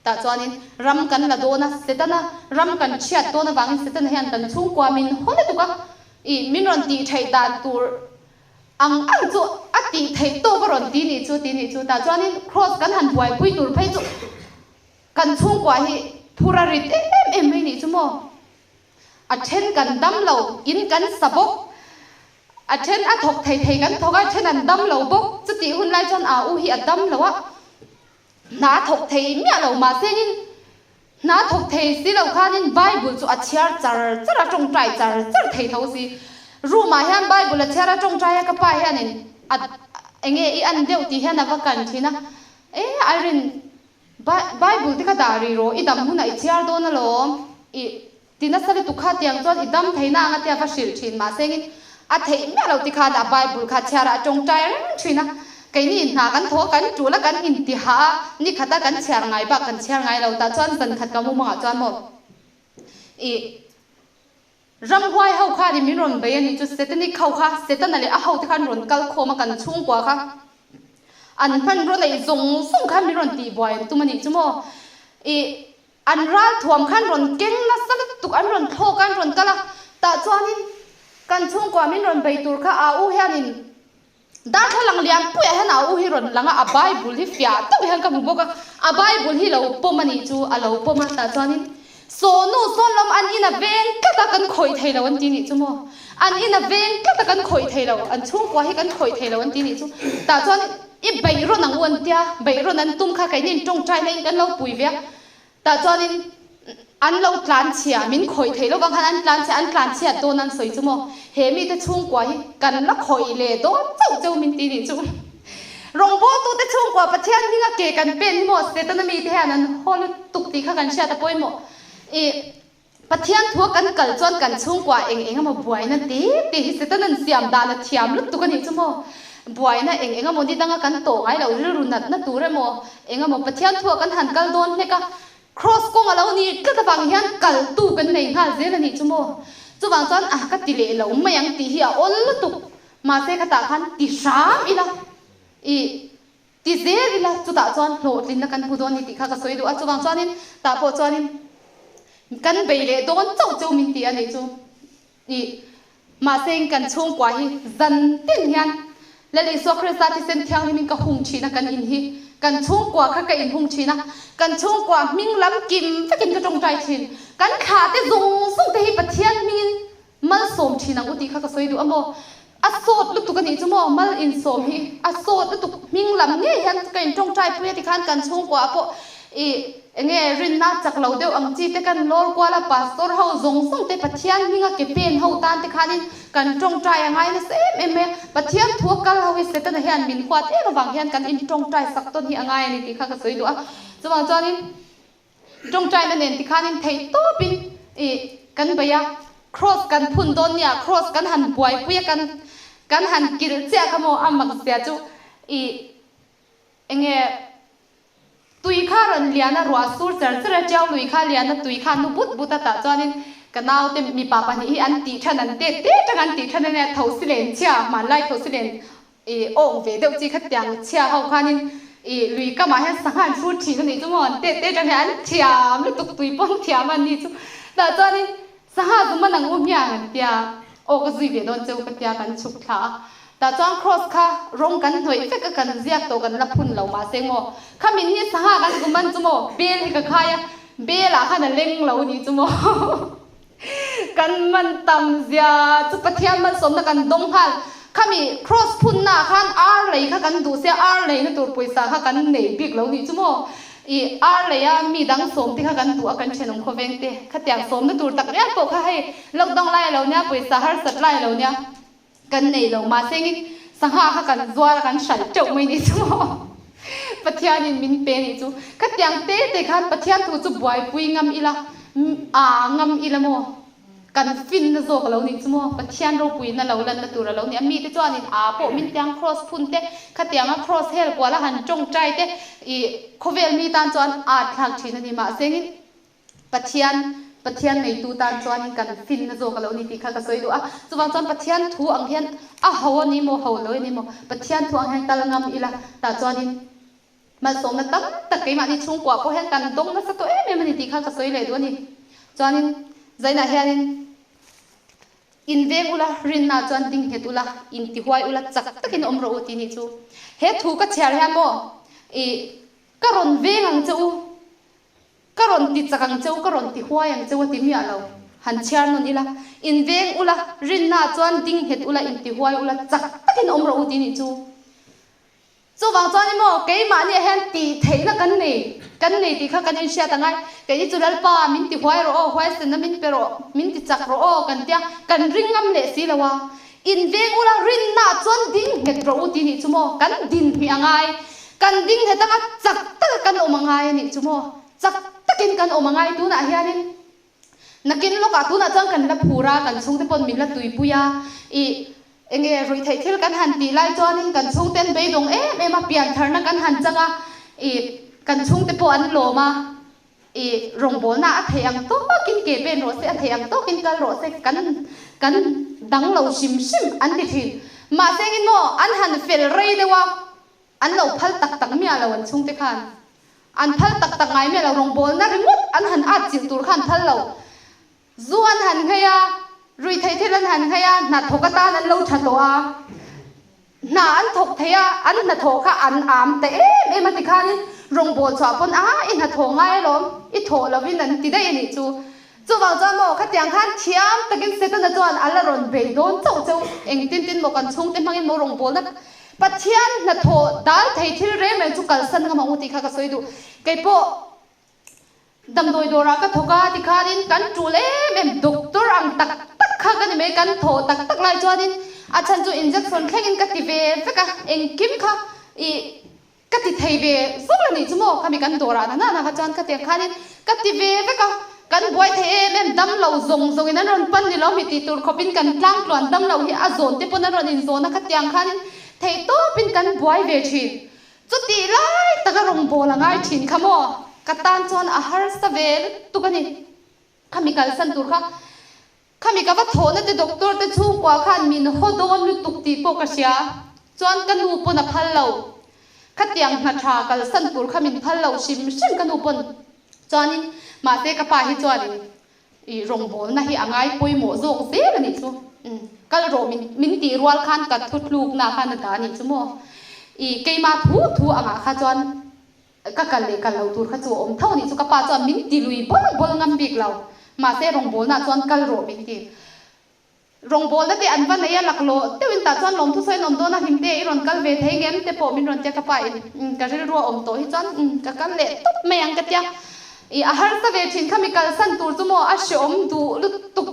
tah chuanin ram kan la dawn a Setana ram kan chhiat dawn avangin Setana hian kan chhungkua min haw lutuk a ih min rawn tih theih dan tur ang ang chu a tih theih tawk a rawn ti nih chu ti nih chu tah chuanin cross kan han buaipui tur phei chu kan chhungkua hi phur a rit em em mai nih chu maw. A then kan dam lo, in kan sa bawk. A then a thawk thei thei kan thawk a, then an dam lo bawk. Chutih hun lai chuan aa u hi a dam lo a, hna a thawk thei miah lo. Mahsengin hna a thawk thei si lo khanin Bible chu a chhiar char char a, tawngtai char char thei tho si. Room ah hian Bible a chhiar a, tawngtai a, ka pa hianin a enge i an deuh tih hian a va kan thin a, e Irene Bible te kha dah rih rawh, i dam hunah i chhiar dawn alawm, i ti nasa lutuk kha tiang chuan i dam theihna anga tia va hrilh thin mahsengin a theih miah lo ti khan a Bible kha chhiar ah a tawngtai reng thin a, keini hna kan thaw a kan tul a kan inti hah a, nikhat a kan chhiar ngai bak kan chhiar ngai lo tah chuan zankhat ka mumangah chuan maw i Ramhuai ho khan in min rawn bei a nih chu Setanic ho kha Setana leh a hote khan rawn kal khawm a kan chhungkua kha an hmanraw neih zawng zawng khan min rawn tihbuai an tum a nih chu maw ih an ralthuam khan rawn keng nasa lutuk an rawn thlawk a an rawn kal a tah chuanin kan chhungkua min rawn bei tur kha a u hianin Darthlalang lian puiah hian a u hi rawn lang a, a Bible hi fiah deuh hian ka hmu bawk a, a Bible hi lo pawm a nih chu a lo pawm a, tah chuanin Sawnu sawn lam an in a veng tlat a kan khawih thei lo an ti nih chu maw, an in a veng tlat a kan khawih thei lo, an chhungkua hi kan khawih thei lo an ti nih chu, tah chuan i beih rawn ang u an tia, beih rawn an tum kha keini in tawngtai na in kan lo pui ve a, Tah chuanin an lo tlan chhia, min khawih theih lovang khan an tlan chhia, an tlan chhiat dawn an sawi chu maw? He mite chhungkua hi kan la khawih leh dawn chauh cheu min ti nih chu. Rawngbawltute chhungkua Pathian hminga ke kan pen hi maw Setana mite hian an haw lutuk tih kha kan hriat a pawimawh. I Pathian thua kan kal chuan kan chhungkua eng eng emaw buaina te te hi Setana'n siam dan a thiam lutuk a nih chu maw. Buaina eng eng emaw ni danga kan tawh ngai lo rilru natna tur emaw eng emaw Pathian thua kan han kal dawn hlek a, Cross kawng a lo nih tlat avang hian kaltu kan nei nghal zel a nih chu maw. Chuvang chuan a ka ti leh lo mai ang tih hi a awl lutuk. Mahse khatah khan ti hram ila, i ti zel ila chutah chuan hlawhtlinna kan hmu dawn ni tih kha ka sawi duh a. Chuvang chuanin tah pawh chuanin kan bei leh dawn chauh cheu min ti a nih chu. I mahse kan chhungkua hi zan tin hian Lal Isua Krista thisen thianghlimin ka hung thin a, kan in hi kan chhungkua kha ka inhung thin a, kan chhungkua hming lam kim vekin ka tawngtai thin. Kan thlah te zawng zawng te hi Pathian hmingin malsawm thin ang u tih kha ka sawi duh a maw? A sawt lutuk a nih chu maw? Mal insawm hi a sawt lutuk hming lam ngei hian ka intawngtai pui a tikhan kan chhungkua ah pawh i Enge rinna chak lo deuh ang chi te kan lawr kual a, pastor ho zawng zawng te Pathian hminga ke pen ho tan te khanin kan tawngtai a ngai nasa em em mai a, Pathian thu a kal ho hi Setana hian min huat em avang hian kan in tawngtai sak tawn hi a ngai a ni tih kha ka sawi duh a, chuvang chuanin tawngtaina nen ti khanin theih tawpin i kan bei a, cross kan phun dawn nia, cross kan han buaipui a kan kan han kilh chiah kha maw a mak zia chu i enge Tui kha rawn lian a, ruah sur cher cher a, tiau lui kha lian a, tui kha nu but but a tah chuanin ka naute mipa pahnih hi an tih than, an tet tet tang an tih than a nia, tho si len chhia, hmanlai tho si len ih awng ve deuh chi kha tiang chhia ho khanin ih lui kamah hian sangha an hrut thin a nih chu maw, an tet tet tang hian an thiam lutuk, tui pawn thiam a ni chu, tah chuanin Sangha zu man ang u hmiang an tia, aw ka zui ve dawn cheu ka tia kan chhuk thla a, tah chuan cross kha rawng kan hnawih vek a kan ziak tawh kan la phun lo mahse maw kha min hi sangha kan zu man chu maw bel hi ka khai a, bel ah khan a leng lo nih chu maw kan man tam zia chu Pathian malsawmna kan dawng nghal, khami cross phunna ah khan ar lei kha kan duh sia ar leina tur pawisa kha kan nei bik lo nih chu maw. I ar lei a mi dang sawm te kha kan duh a kan thenawm khawveng te khatiang sawmna tur tak rial pawh kha hei lockdown lai a lo nia pawisa harsat lai a lo nia kan nei lo mahsengin sangha kha kan zuar a kan hralh teuh mai nih chu maw Pathianin min pe nih chu khatiang te te khan Pathian thu chu buaipui ngam ila aa ngam ila maw. Kan finna zawk a lo nih chu maw? Pathian ropuina lo lanna tur a lo ni a. Mite chuanin aa pawh min tiang cross phun te, khatianga cross hel kuala han tawngtai te i khawvel mi tan chuan aa thlak thin a ni. Mahsengin Pathian, Pathian neitu tan chuanin kan finna zawk a lo ni tih kha ka sawi duh a. Chuvang chuan Pathian thu ang hian a ho a ni maw, ho lo a ni maw? Pathian thu ang hian kal ngam ila tah chuanin Malsawmna tam tak keimahni chhungkuah pawh hian kan dawng nasa tawh em em a ni tih kha ka sawi leh duh a ni. Chuanin zainah hianin inveng ula, rinna chuan ding nghet ula, intihuai ula, chak takin awm rawh u tih nih chu. He thu ka chhiar hian maw i ka rawn veng ang che u. Ka rawn ti chak ang cheu, ka rawn ti huai ang cheu a ti miah lo. Han chhiar nawn ila, inveng ula, rinna chuan ding nghet ula, inti huai ula, chak takin awm rawh u tih nih chu. Chuvang chuan i maw, keimahni ah hian tih theihna kan nei, kan nei tih kha kan inhriat a ngai. Keini chu Lalpa, min ti huai rawh aw, huaisenna min pe rawh, min ti chak rawh aw kan tia, kan ring ngam leh si lo a. Inveng ula, rinna chuan ding nghet rawh u tih nih chu maw, kan din hmih a ngai. Kan ding nghet anga chak taka kan awm a ngai a nih chu maw, chak takin kan awm a ngai tunah hianin nakin lawkah tunah chuan kan la phur a, kan chhungte pawn min la tuipui a, ih enge ruihtheih thil kan han tih lai chuanin kan chhungten beidawng em em a, piantharna kan han chang a, ih kan chhungte pawh an lawm a. I rawngbawlna a theih ang tawkin ke pen rawh se, a theih ang tawkin kal rawh se, kan kan dang lo hrim hrim an ti thin. Mahse engin maw an han fel rei deuh a, an lo phal tak tak miah lo an chhungte khan. An phal tak tak ngai miah lo, rawngbawlna ringawt an han at chilh tur khan phal lo. Zu an han nghei a, ruihtheih thil an han nghei a, hnathawk atan an lo tha tawh a, hna an thawk thei a, an hnathawh kha an am ta em em a tikhanin rawngbawl chhuah pawn a i hnathawh ngai alawm, i thawh lovin an ti daih a nih chu. Chuvang chuan maw khatiang khan thiam takin Setana chuan a la rawn bei dawn chauh cheu, engtin tin maw kan chhungte hmangin maw rawngbawlna Pathian hnathawh dal thei thil reng reng chu kalsan ngam ang u tih kha ka sawi duh. Keipawh. Damdawi dawrah ka thawk a, tikhanin kan tul em em, doctor ang tak tak kha ka ni mai, kan thawh tak tak lai chuanin a chhan chu injection thlengin ka ti ve vek a, engkim kha. Ih, ka ti thei ve zawk a nih chu maw? Khami kan dawrah na nana kha chuan ka tiang khanin ka ti ve vek a, kan buai thei em em, dam lo zawng zawngin an rawn pan ni lo mi tih tur khawpin kan tlang tluan dam lo hi a zawn te pawn an rawn inzawn a, khatiang khanin theih tawpin kan buai ve thin. Chutih lai taka rawngbâwl a ngai thin kha maw? Ka tan chuan a harsa ve lutuk a ni. Khami kalsan tur kha Khami ka va thawhna te doctor te chhungkua khan min haw dawn lutuk tih pawh ka hria. Chuan ka nu pawn a phal lo. Khatiang hna tha kalsan tur kha min phal lo hrim hrim ka nu pawn. Chuanin mahse ka pa hi chuanin i rawngbawlna hi a ngai pawimawh zawk zel a nih chu. Umm kal rawh min min tih rual khan ka thuthlukna khan a dah a nih chu maw. I keimah thu thu angah kha chuan Ka kal leh kal lo tur kha chu a awm tho a nih chu ka pa chuan min ti lui bawl bawl ngam bik lo. Mahse rawngbawlna chuan kal rawh min ti. Rawngbawlna te an va nei a laklawh deuhin tah chuan lawmthu sawi an awm dawn a hlimte i rawn kal ve thei ngem te pawh min rawn tia ka pa in ka rilru a awm tawh hi chuan ka kal leh tawp mai ang ka tia. I a harsa ve thin kha mi kalsan tur chu maw a hreawm duh lutuk.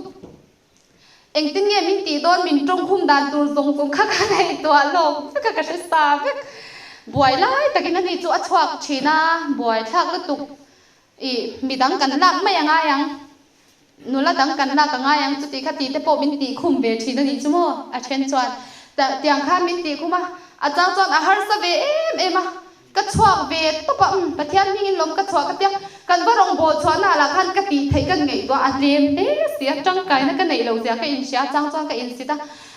Engtin nge min tih dawn min tawngkhum dan tur zawng zawng kha ka ngaihtuah lawk vek a, ka hre sa vek. Buai lai takin ani chu a chhuak thin a, buai thlak lutuk ih midang kan lak mai a ngai ang, nula dang kan lak a ngai ang chuti kha tite pawh min tih khum ve thin a nih chu maw a then chuan tiang khan min tih khum a, a chang chuan a harsa ve em em a. Ka chhuak ve tawp a, umm Pathian hmingin lawm ka chhuah ka tia, kan va rawngbâwl chhuahna lah khan ka tih theih ka ngaihtuah a tlem hle si a, tangkaina ka neih loh zia ka inhria a, chang chuan ka insit a,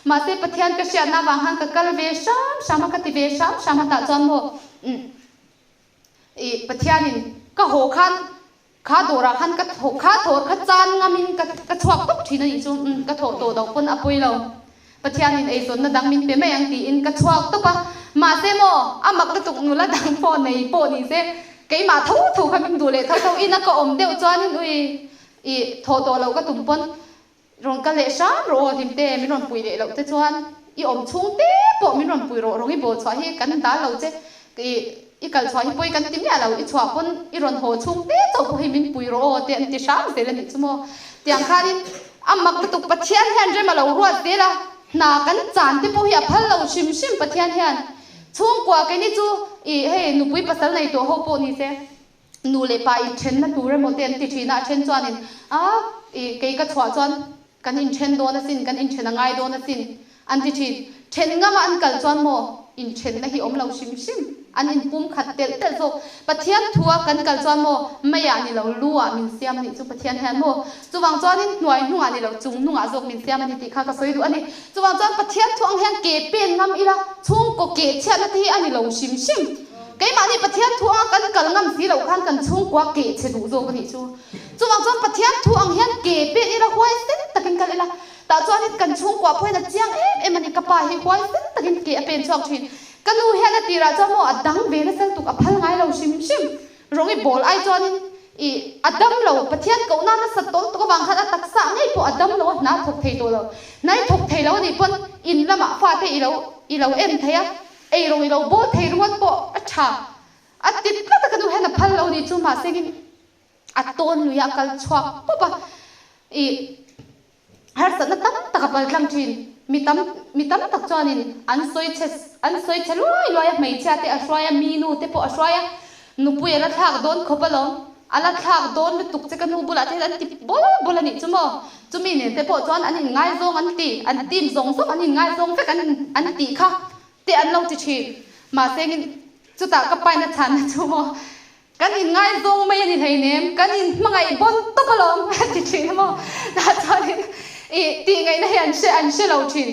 mahse Pathian ka hriatna avang khan ka kal ve hram hram a, ka ti ve hram hram a, tah chuan maw umm ih Pathianin ka haw khan Kha dawrah khan ka thawh kha thawr kha chan ngamin ka ka chhuak tawp thin a nih chu umm ka thawh tawh loh pawn a pawi lo. Pathianin eizawnna dang min pe mai ang tiin ka chhuak tawp a, mahse maw a mak lutuk nula dang pawh nei pawh ni se keimah tho tho kha min duh leh tho tho ina ka awm deuh chuanin ui ih thawh tawh loh ka tum pawn Rawn kal leh hram rawh aw Hlimte, min rawn pui leh loh te chuan i awm chhung te pawh min rawn pui rawh, rawng i bawl chhuah hi kan dal lo che, i i kal chhuah hi pawi kan ti miah lo, i chhuah pawn i rawn haw chhung te chauh pawh hi min pui rawh aw te an ti hram zel a nih chu maw. Tiang khanin a mak lutuk Pathian hian rem a lo ruat zel a, hna kan chan te pawh hi a phal lo hrim hrim Pathian hian chhungkua keini chu i hei nupui pasal nei tawh ho pawh ni se. Nu leh pa inthenna tur emaw te an ti thin a, a then chuanin a ih kei ka chhuah chuan kan inthen dawn asin, kan inthen a ngai dawn asin an ti thin. Then ngama an kal chuan maw inthenna hi awm lo hrim hrim, an inpum khat telh telh zawk. Pathian thua kan kal chuan maw meiah ni lo lu-ah min siam a nih chu Pathian hian maw. Chuvang chuanin hnuai hnungah ni lo chung hnungah zawk min siam a ni tih kha ka sawi duh a ni. Chuvang chuan Pathian thu ang hian ke pen ngam ila chhungkaw keh chhiatna te hi a ni lo hrim hrim. Keimahni Pathian thu anga kan kal ngam si loh khan kan chhungkua keh chhe duh zawk a nih chu. Chuvang chuan Pathian thu ang hian ke pen ila huaisen takin kal ila, tah chuanin kan chhungkua pawhin a chiang em em a ni. Ka pa hi huaisen takin ke a pen chhuak thin. Ka nu hian a tirah chuan maw a dang ve nasa lutuk a phal ngai lo hrim hrim. Rawng i bawl ai chuanin i a dam lo. Pathian kohna nasa tawlh tuk avang khan a taksa ngei pawh a dam lo a, hna thawk thei tawh lo. Hna i thawk thei lo a nih pawn in lamah fate i lo i lo en thei a. Ei rawng i lo bawl thei ringawt pawh a tha. A ti tlat a ka nu hian a phal lo ni chu mahsengin a tawn lui a kal chhuak pawp a. I harsatna tam tak a pal tlang thin. Mi tam mi tam tak chuanin an sawi chhe an sawi chhe luai luai a, hmeichhia te a hruai a, mi nu te pawh a hruai a, nupui a la thlak dawn khawp alawm. A la thlak dawn lutuk che ka nu bulah te hian an ti bawl bawl a nih chu maw? Chumi nen te pawh chuan an inngaizawng an ti, an team zawng zawng an inngaizawng vek an an tih kha te an lo ti thin. Mahse engin chutah ka paina chhanna chu maw kan inngaizawng mai a ni hleinem, kan inhmangaih bawn tawp alawm a ti thin a maw? Tah chuanin ih tih ngaihna hi an hre an hre lo thin.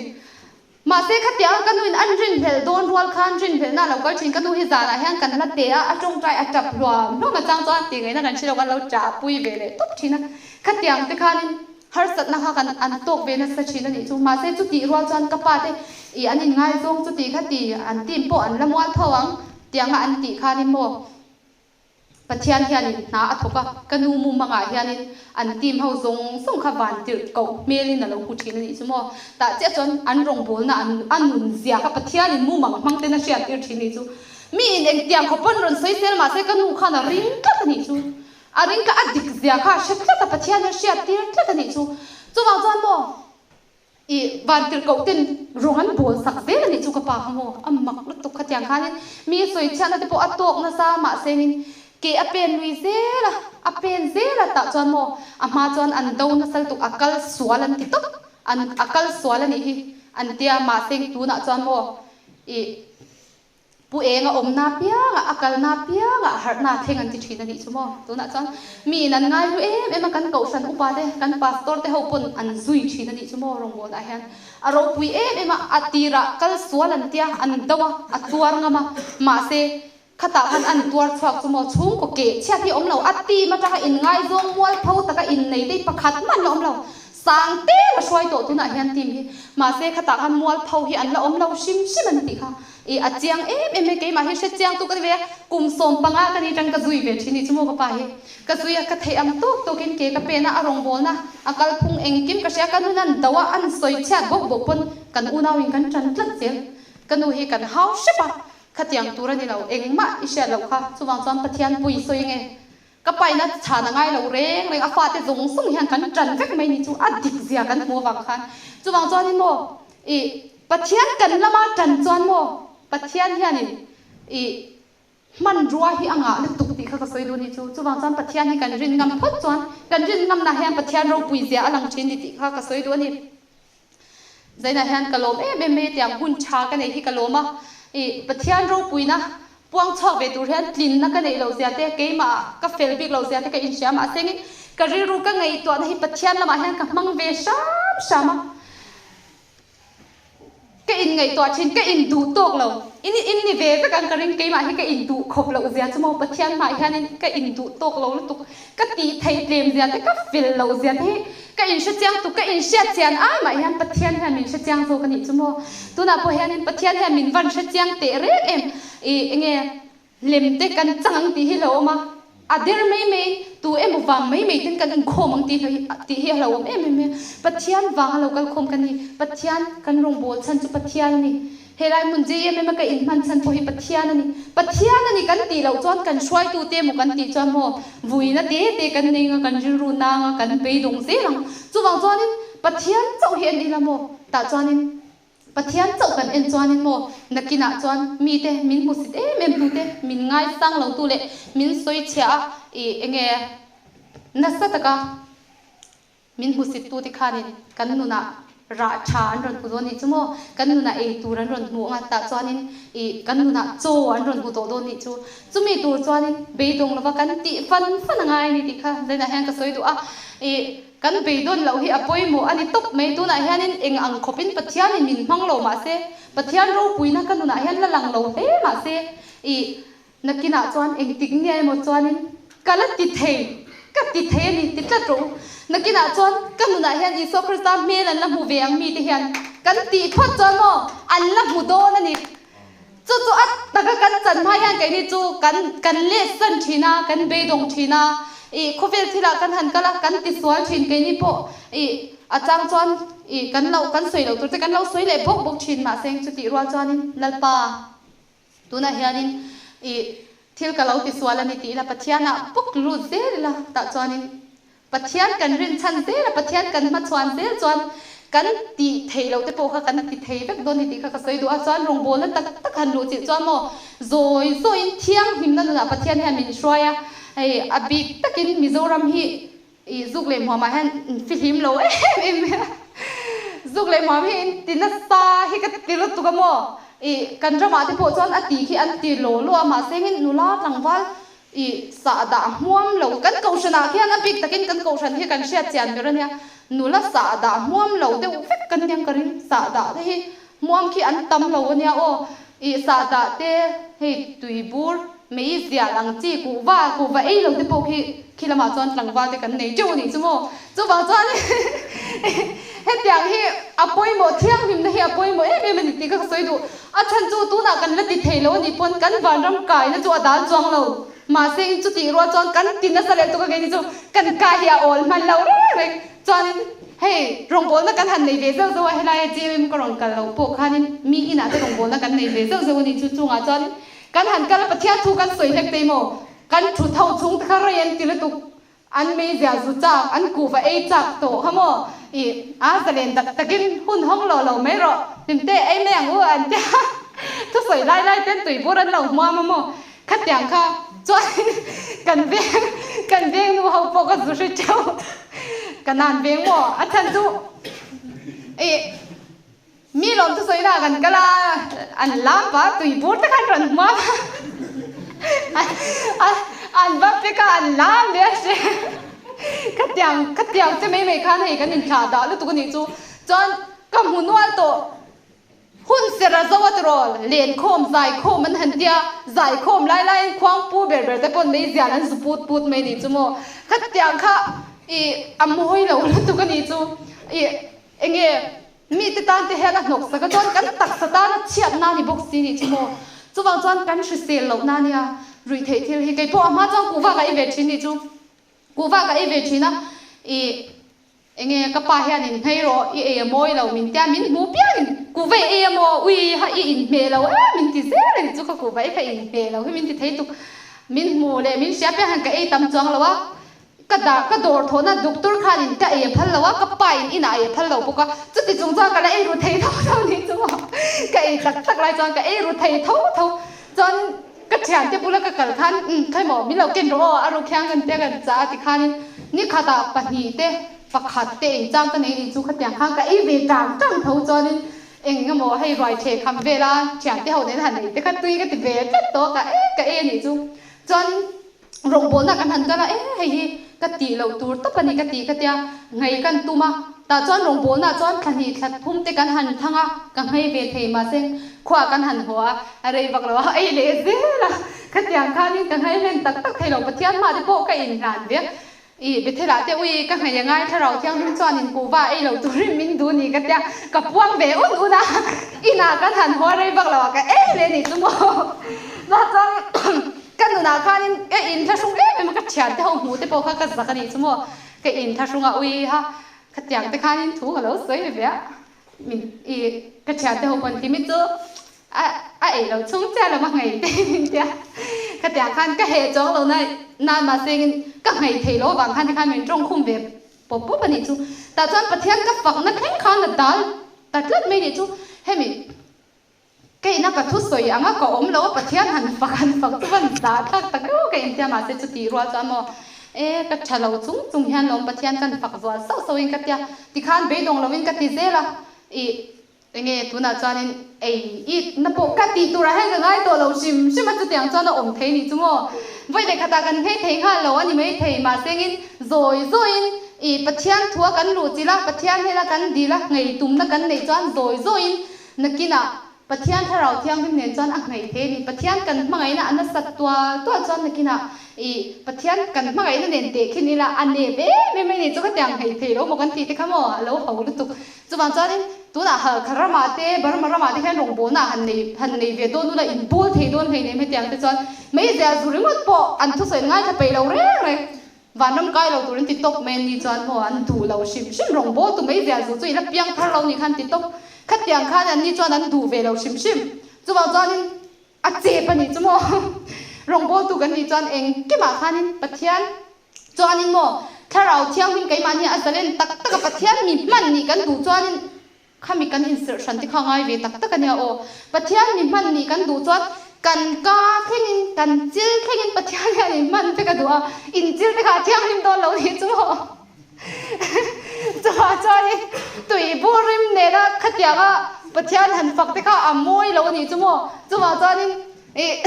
Mahse khatiang ka nuin an rinhlelh dawn rual khan rinhlelhna a lo kal thin. Ka nu hi zanah hian kan la teh a, a tawngtai a tap hluam hluam a chang chuan tih ngaihna kan hre lo kan lo chahpui ve leh tawp thin a. Khatiang te khanin harsatna kha kan an tawk ve nasa thin a nih chu. Mahse chutih rual chuan ka pa te ih an inngaizawng chuti khati an team pawh an la mual tho ang tianga an tih khanin maw. Pathian hianin hna a thawk a, ka nu mumangah hianin an team ho zawng zawng kha van tirh koh hmelin a lo hmu thin a nih chu maw. Tah chiah chuan an rawngbawlna an a nun zia kha Pathianin mumang hmang ten a hriat tir thin a nih chu. Mi in engtiang khawp pawn rawn sawi sel mahse ka nu khan a ring tlat a nih chu. A ring kha a dik zia kha a hre tlat a, Pathian a hriat tir tlat a nih chu. Chuvang chuan maw. I vantirhkoh ten rawng an bawl sak zel a nih chu ka pa kha maw a mak lutuk kha. Khatiang khanin mi sawichhiatna te pawh a tawk nasa mahsengin ke a pen lui zel a, a pen zel a tah chuan maw a hma chuan an do nasa lutuk a kal sual an ti tawp an a kal sual a nih hi an tia mahseng tunah chuan maw ih Pu Enga awmna piangah, a kalna piangah harhna thleng an ti thin a nih chu maw? Tunah chuan miin an ngaihlu em em a, kan kohhran upa te, kan pastor te ho pawn an zui thin a nih chu maw rawngbawlnah hian. A ropui em em a, a tirah kal sual an tia, an do a, a tuar ngam a, mahse khatah khan an tuar chhuak chu maw chhungkaw keh chhiat hi a awm lo, a team atanga inngaizawng mualpho taka innei te hi pakhat mah an la awm lo. Sang te la hruai tawh tunah hian team hi, mahse khatah khan mualpho hi an la awm lo hrim hrim an tih kha. I a chiang em em e, keimah hi hre chiang tu ka ni ve a, kum 15 ka ni tang ka zui ve thin i chu maw ka pa hi. Ka zui a, ka theih ang tawk tawkin ke ka pen a, a rawngbawlna, a kalphung engkim ka hria, ka nun an do a, an sawi chhiat bawk bawk pawn kan unauin kan tan tlat zel. Ka nu hi kan hau hrep a, khatiang tur a ni lo, engmah i hriat loh kha, chuvang chuan Pathian pui sawi nge. Ka paina chhan a ngai lo reng reng, a fate zawng zawng hian kan tan vek mai ni chu a dik zia kan hmu avang khan. Chuvang chuanin maw i Pathian kan lama tan chuan maw Pathian hianin i hmanrua hi a ngah lutuk tih kha ka sawi duh ni chu. Chuvang chuan Pathian hi kan rin ngam phawt chuan kan rin ngamnah hian Pathian ropui zia a lang thin ni tih kha ka sawi duh a ni. Zainah hian ka lawm em em mai a tiang hun tha ka nei hi ka lawm a, i Pathian ropuina puang chhuak ve tur hian tlinna ka neih loh zia te, keimah ka fel bik loh zia te ka inhria mahse ngei ka rilru ka ngaihtuahna hi Pathian lamah hian ka hmang ve hram hram a. Ka inngaihtuah thin, ka induh tawk lo. In in ni ve vek ang ka ring, keimah hi ka induh khawp loh zia chu maw Pathian hmah hianin ka induh tawk lo lutuk, ka tih theih tlem zia te, ka fel loh zia te hi ka inhrechiang tuk, ka inhriat chian ai mah hian Pathian hian min hrechiang zawk a nih chu maw. Tunah pawh hianin Pathian hian min van hrechiang teh reng em, ih enge Lem te kan chang ang tih hi lo awm a, a der mai mai, tu emaw vang mai mai ten kan inkhawm ang tih tih hi a lo awm em em mai a. Pathian vanga lo kal khawm ka ni, Pathian kan rawngbâwl chhan chu Pathian a ni. Helai hmun JMM a ka inhman chhan pawh hi Pathian a ni. Pathian a ni kan tih loh chuan kan hruaitute emaw kan tih chuan maw vuina te te kan nei anga kan rilru nanga kan beidawng zel ang. Chuvang chuanin Pathian chauh hi en ila maw tah chuanin Pathian chauh kan en chuanin maw nakinah chuan mite min hmusit em em tute, min ngaisang lo tu leh min sawichhia a i enge nasa taka min hmusit tute khanin kan nunah rah tha an rawn hmu dawn nih chu maw, kan nunah ei tur an rawn hmu anga tah chuanin i kan nunah chaw an rawn hmu tawh dawn nih chu. Chumi tur chuanin beidawng lova kan tih fan fan a ngai a ni tih kha zainah hian ka sawi duh a, i Kan beidawn loh hi a pawimawh a ni tawp mai. Tunah hianin eng ang khawpin Pathianin min hmang lo mah se, Pathian ropuina ka nunah hian la lang lo hle mah se, i nakinah chuan engtik nge emaw chuanin ka la ti thei, ka ti thei a ni ti tlat rawh u. Nakinah chuan ka nunah hian Isua Krista hmel an la hmu ve ang mite hian kan tih phawt chuan maw an la hmu dawn a ni. Chu chu a taka kan chan hma hian keini chu kan kan let san thin a, kan beidawng thin a, ih khawvel thilah kan han kal a, kan tisual thin keini pawh ih a chang chuan ih kan lo kan sawi loh tur te kan lo sawi leh bawk bawk thin mahse chutih rual chuanin Lalpa tunah hianin ih thil ka lo tisual a ni tih ila Pathianah bawk lut zel ila tah chuanin Pathian kan rinchhan zel a, Pathian kan hmachhuan zel chuan kan tih theih loh te pawh kha kan ti thei vek dawn ni tih kha ka sawi duh a, chuan rawngbawlna tak tak han luh chilh chuan maw zawi zawiin thianghlimna nunah Pathian hian min hruai a, hei a bik takin Mizoram hi ih zuk leh hmuamah hian in fihlim lo em em mai a, zuk leh hmuam hi in ti nasa hi ka ti lutuk a maw, ih kan ramah te pawh chuan a ti khi an ti law law a mahse engin nula tlangval I sahdah hmuam lo, kan kohhranah khian a bik takin kan kohhran hi kan hriat chian ber a nia, nula sahdah hmuam lo deuh vek kan nia ka ring, sahdah te hi hmuam khi an tam lo a nia aw, I sahdah te hei tuibur mei zial ang chi kuhva, kuhva ei lo te pawh khi khi lamah chuan tlangval te kan nei teuh a nih chu maw, chuvang chuan hetiang hi a pawimawh thianghlimna hi a pawimawh em em a ni tih kha ka sawi duh. A chhan chu tunah kan la ti thei lo a nih pawn kan vanram kaina chu a dal chuang lo. Mahse in chutih rual chuan kan ti nasa leh tuk a keini chu kan kai hi a awl hman lo reng reng. Chuanin hei rawngbawlna kan han nei ve zeuh zeuh a, helaia gym ka rawn kal loh pawh khanin mi inah te rawngbawlna kan nei ve zeuh zeuh a nih chu. Chungah chuanin kan han kal a Pathian thu kan sawi hlek tei maw? Kan thu tho chhung te kha rei an ti lutuk. An meizia zu chak, an kuhva ei chak tawh kha maw? Ih, a zalen tak takin hun hawng lo lo mai rawh, hlimte ei mai ang u an ti a. Thusawi lai lai ten tuibur an lo hmuam a maw? Khatiang kha chuan kan veng kan veng nu ho pawh ka zu hre teuh. Ka nan veng maw? A chhan chu ih mi lawm thusawi lah kan kal a, an lam a tuibur te khan rawn hmuam a, an va pek a an lam leh a hre. Khatiang khatiang che mai mai khan hei kan inthlah dah lutuk a nih chu. Chuan ka hmu nual tawh. Hun ser a zo a tirawl, lenkhawm, zaikhawm an han tia, zaikhawm lai laiin khuang pu ber ber te pawn meizial an zu put put mai ni chu maw. Khatiang kha i a mawi lo lutuk a ni chu. I enge mite tan te hian a hnawk sak a chuan kan taksa tana chhiatna a ni bawk si ni chu maw. Chuvang chuan kan hrisel lohna a nia ruihtheih thil hi. Keipawh a hma chuan kuhva ka ei ve thin ni chu. Kuhva ka ei ve thin a, i Enge ka pa hian in hmei rawh, i ei a mawi lo min tia min hmu piangin kuhva i ei a maw, ui ha i inhmeh lo em min ti zel a ni chu ka kuhva ei kha i inhmeh lo hi min ti thei tuk. Min hmu leh min hria piang hian ka ei tam chuang lo a, ka dar ka dawr thawhna doctor khanin ka ei a phal lo a, ka pa in inah ei a phal lo bawk a, chuti chung chuan ka la ei ru thei tho tho ni chu maw, ka ei tak tak lai chuan ka ei ru thei tho tho chuan Ka thiante bula ka kal khan umm khawi maw min lo ken rawh aw a ruk hian kan tia kan chah a ti khanin ni khatah pahnih te pakhat te ei chang ka nei nih chu khatiang khan ka ei ve tang tang tho chuanin eng emaw hei ruai theh kham vela thiante ho nen han ei te kha tui ka ti ve tlat tawh a ka e ka ei a nih chu chuanin Rawngbawlna kan han kal a, e hei hi ka tih loh tur tawp a ni ka ti ka tia, nghei kan tum a, tah chuan rawngbawlnaah chuan thla hnih thla thum te kan han thang a, ka nghei ve thei mahse khuaah kan han haw a, a rei vak lo a, ei leh zel a, khatiang khanin ka nghei hlen tak tak thei lo, Pathian hmah te pawh ka inhlan ve a, i Bethelah te ui ka nghei a ngai thlarau thianghlim chuan in kuhva ei lo turin min duh ni ka tia, ka puang ve un un a, inah kan han haw a rei vak lo a, ka ei leh ni chu maw, tah chuan. Ka nunah khanin ka inthlahrung em em a, ka thiante ho hmuh te pawh kha ka zak a nih chu maw, ka inthlahrung a ui ha, khatiang te khanin thu ka lo sawi ve a, min i ka thiante ho pawn timi chu a a ei lo chhung chiah lo ma nghei te min tia, khatiang khan ka heh chuang lo na nan mahse engin ka nghei thei lo avang khan tikhan min tawng khum ve pawp pawp a nih chu, tah chuan Pathian ka fakna thleng khan a dal ta tlat mai nih chu, hemi. Keina ka thusawi anga ka awm lo a, Pathian han fak han fak chu van zah thlak tak deuh ka intia mahse chutih rual chuan maw e ka tha lo chung chung hian lawm Pathian kan fak zual sauh sauh in ka tia tikhan beidawng lo in ka ti zel a ih enge tunah chuanin ei it na pawh ka tih turah hian ka ngai tawh lo hrim hrim a chutiang chuan a awm thei nih chu maw vawi leh khatah kan nghei thei nghal lo a ni maithei mahse engin zawi zawiin ih Pathian thua kan luh chilh a Pathian hnena kan dil a nghei tumna kan neih chuan zawi zawiin Nakinah Pathian Thlarau Thianghlim nen chuan a hnaih thei a ni. Pathian kan hmangaihna a nasat tual tual chuan nakinah i Pathian kan hmangaihna nen tehkhin ila a nep em em a ni. Chu khatiang hnaih thei lo maw kan tih te kha maw a lo ho lutuk. Chuvang chuanin tunah Halkha ramah te Burma ramah te hian rawngbawlna han nei han nei ve dawn ula inbawl thei dawn hleinem hetiang te chuan meizial zu ringawt pawh an thusawi ngaithla peih lo reng reng. Vanram kai lo turin ti tawp mai an ni chuan maw an duh lo hrim hrim rawng bawl tu mai zia zu chu i la piang thar lo nih khan ti tawp. Khatiang khan an ni chuan an duh ve lo hrim hrim. Chuvang chuanin a chep a nih chu maw rawng bawl tu kan nih chuan engkimah khanin Pathian chuanin maw Thlarau Thianghlim keimahni a zalen tak tak a Pathian mi hman nih kan duh chuanin Khami kan insirh hran te kha ngai ve tak tak a nia aw. Pathian mi hman nih kan duh chuan kan ka thlengin, kan chil thlengin Pathian hian in hman te ka duh a, in chil te kha a thianghlim dawn lo nih chu maw. Chuvang chuanin tui bur rim nena khatianga Pathian han fak te kha a mawi lo a nih chu maw. Chuvang chuanin ih.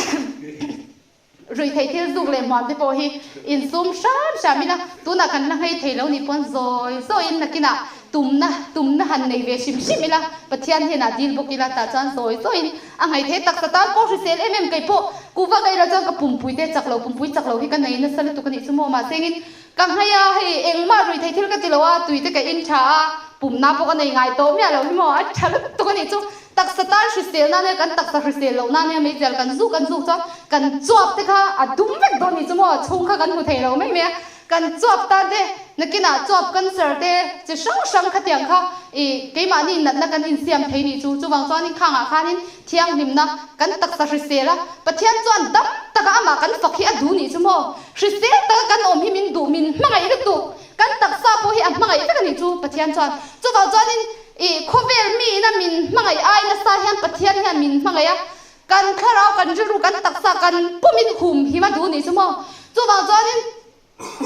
Ruihtheih thil zuk leh hmuam te pawh hi insum hram hram ila, tunah kan la nghei thei lo nih pawn zawi zawiin nakinah tumna tumna han nei ve hrim hrim ila, Pathian hnenah dil bawk ila tah chuan zawi zawiin a nghei thei taksa tan pawh hrisel em em kei pawh kuhva ka ila chuan ka pumpui te chak lo pumpui chak lo hi ka nei nasa lutuk a nih chu maw mahse engin ka nghei a hei engmah ruihtheih thil ka ti lo a tui te ka in tha a pumna pawh ka nei ngai tawh miah lo hi maw a tha lutuk a nih chu. Taksa tan hrisel na nia kan taksa hrisel loh na nia meizial kan zuk kan zuk chuan kan chuap te kha a dum vek dawn ni chu maw chhung kha kan hmu thei lo mai mai a kan chuap tan te nakinah chuap cancer te chi hrang hrang khatiang kha ih keimahni natna kan insiam thei ni chu chuvang chuanin khangah khanin thianghlimna kan taksa hrisel a Pathian chuan dam taka amah kan fak hi a duh ni chu maw hrisel taka kan awm hi min duh min hmangaih lutuk kan taksa pawh hi a hmangaih vek a ni chu Pathian chuan chuvang chuanin Ih, khawvel miin a min hmangaih ai nasa hian Pathian hian min hmangaih a. Kan thlarau, kan rilru, kan taksa, kan pumin hum him a duh nih chu maw? Chuvang chuanin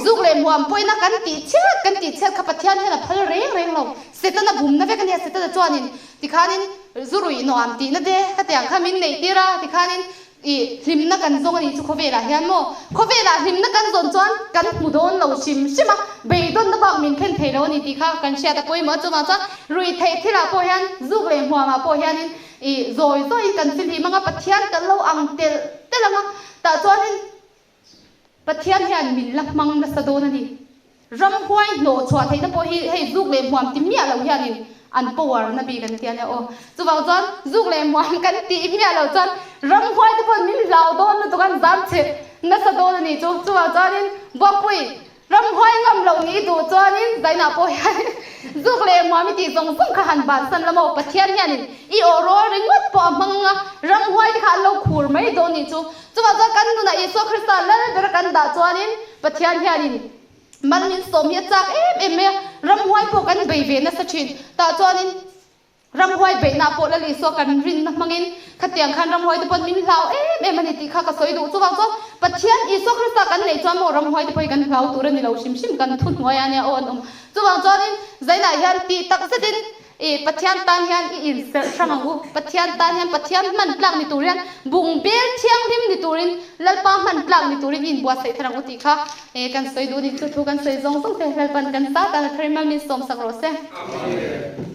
zuk leh hmuam pawhina kan tih chhiat kan tih chhiat kha Pathian hian a phal reng reng lo. Setana bumna vek a nia, Setana chuanin tikhanin zu ruih nuam tihna te khatiang kha min neih tir a, tikhanin I hlimna kan zawng a nih chu khawvelah hian maw? Khawvelah hlimna kan zawn chuan kan hmu dawn lo hrim hrim a, beidawnna bak min thlen thei lo a ni tih kha kan hriat a pawimawh a. Chuvang chuan ruih theih thilah pawh hian, zuk leh hmuamah pawh hianin i zawi zawiin kan fihlim ang a, Pathian kan lo ang telh telh ang a, tah chuanin Pathian hian min la hmang nasa dawn a ni. Ramhuai hnawh chhuah theihna pawh hi hei zuk leh hmuam ti miah lo hianin an power na bik an ti a nia aw. Chuvang chuan zuk leh hmuam kan tih miah lo chuan ramhuai te pawhin min hlau dawn lutuk an zam chhe nasa dawn a nih chu. Chuvang chuanin Buapui ramhuai ngam loh nih duh chuanin zainah pawh hian zuk leh hmuam i tih zawng zawng kha han bansan la maw. Pathian hianin i aw rawl ringawt pawh a hmang a, ramhuai te kha an lo khur mai dawn nih chu. Chuvang chuan kan nunah Isua Krista lal bera kan dah chuanin Pathian hianin mal min sawm hi a chak em em mai a, ramhuai pawh kan bei ve nasa thin. Tah chuanin ramhuai beihna pawh Lal Isua kan rinna hmangin khatiang khan ramhuai te pawhin min hlau em em a ni tih kha ka sawi duh. Chuvang chuan Pathian Isua Krista kan neih chuan maw ramhuai te pawh hi kan hlau tur a ni lo hrim hrim kan thuhnuai a nia aw an awm. Chuvang chuanin zainah hian tih tak zetin I Pathian tan hian i inserh hrang ang u. Pathian tan hian Pathian hman tlak ni tur hian bungbel thianghlim ni turin Lalpa hman tlak ni turin i inbuatsaih thar ang u tih kha kan sawi duh a ni. Chu thu kan sawi zawng zawng te Lalpan kan sa tan a thar in mal min sawmsak rawh se. Amen.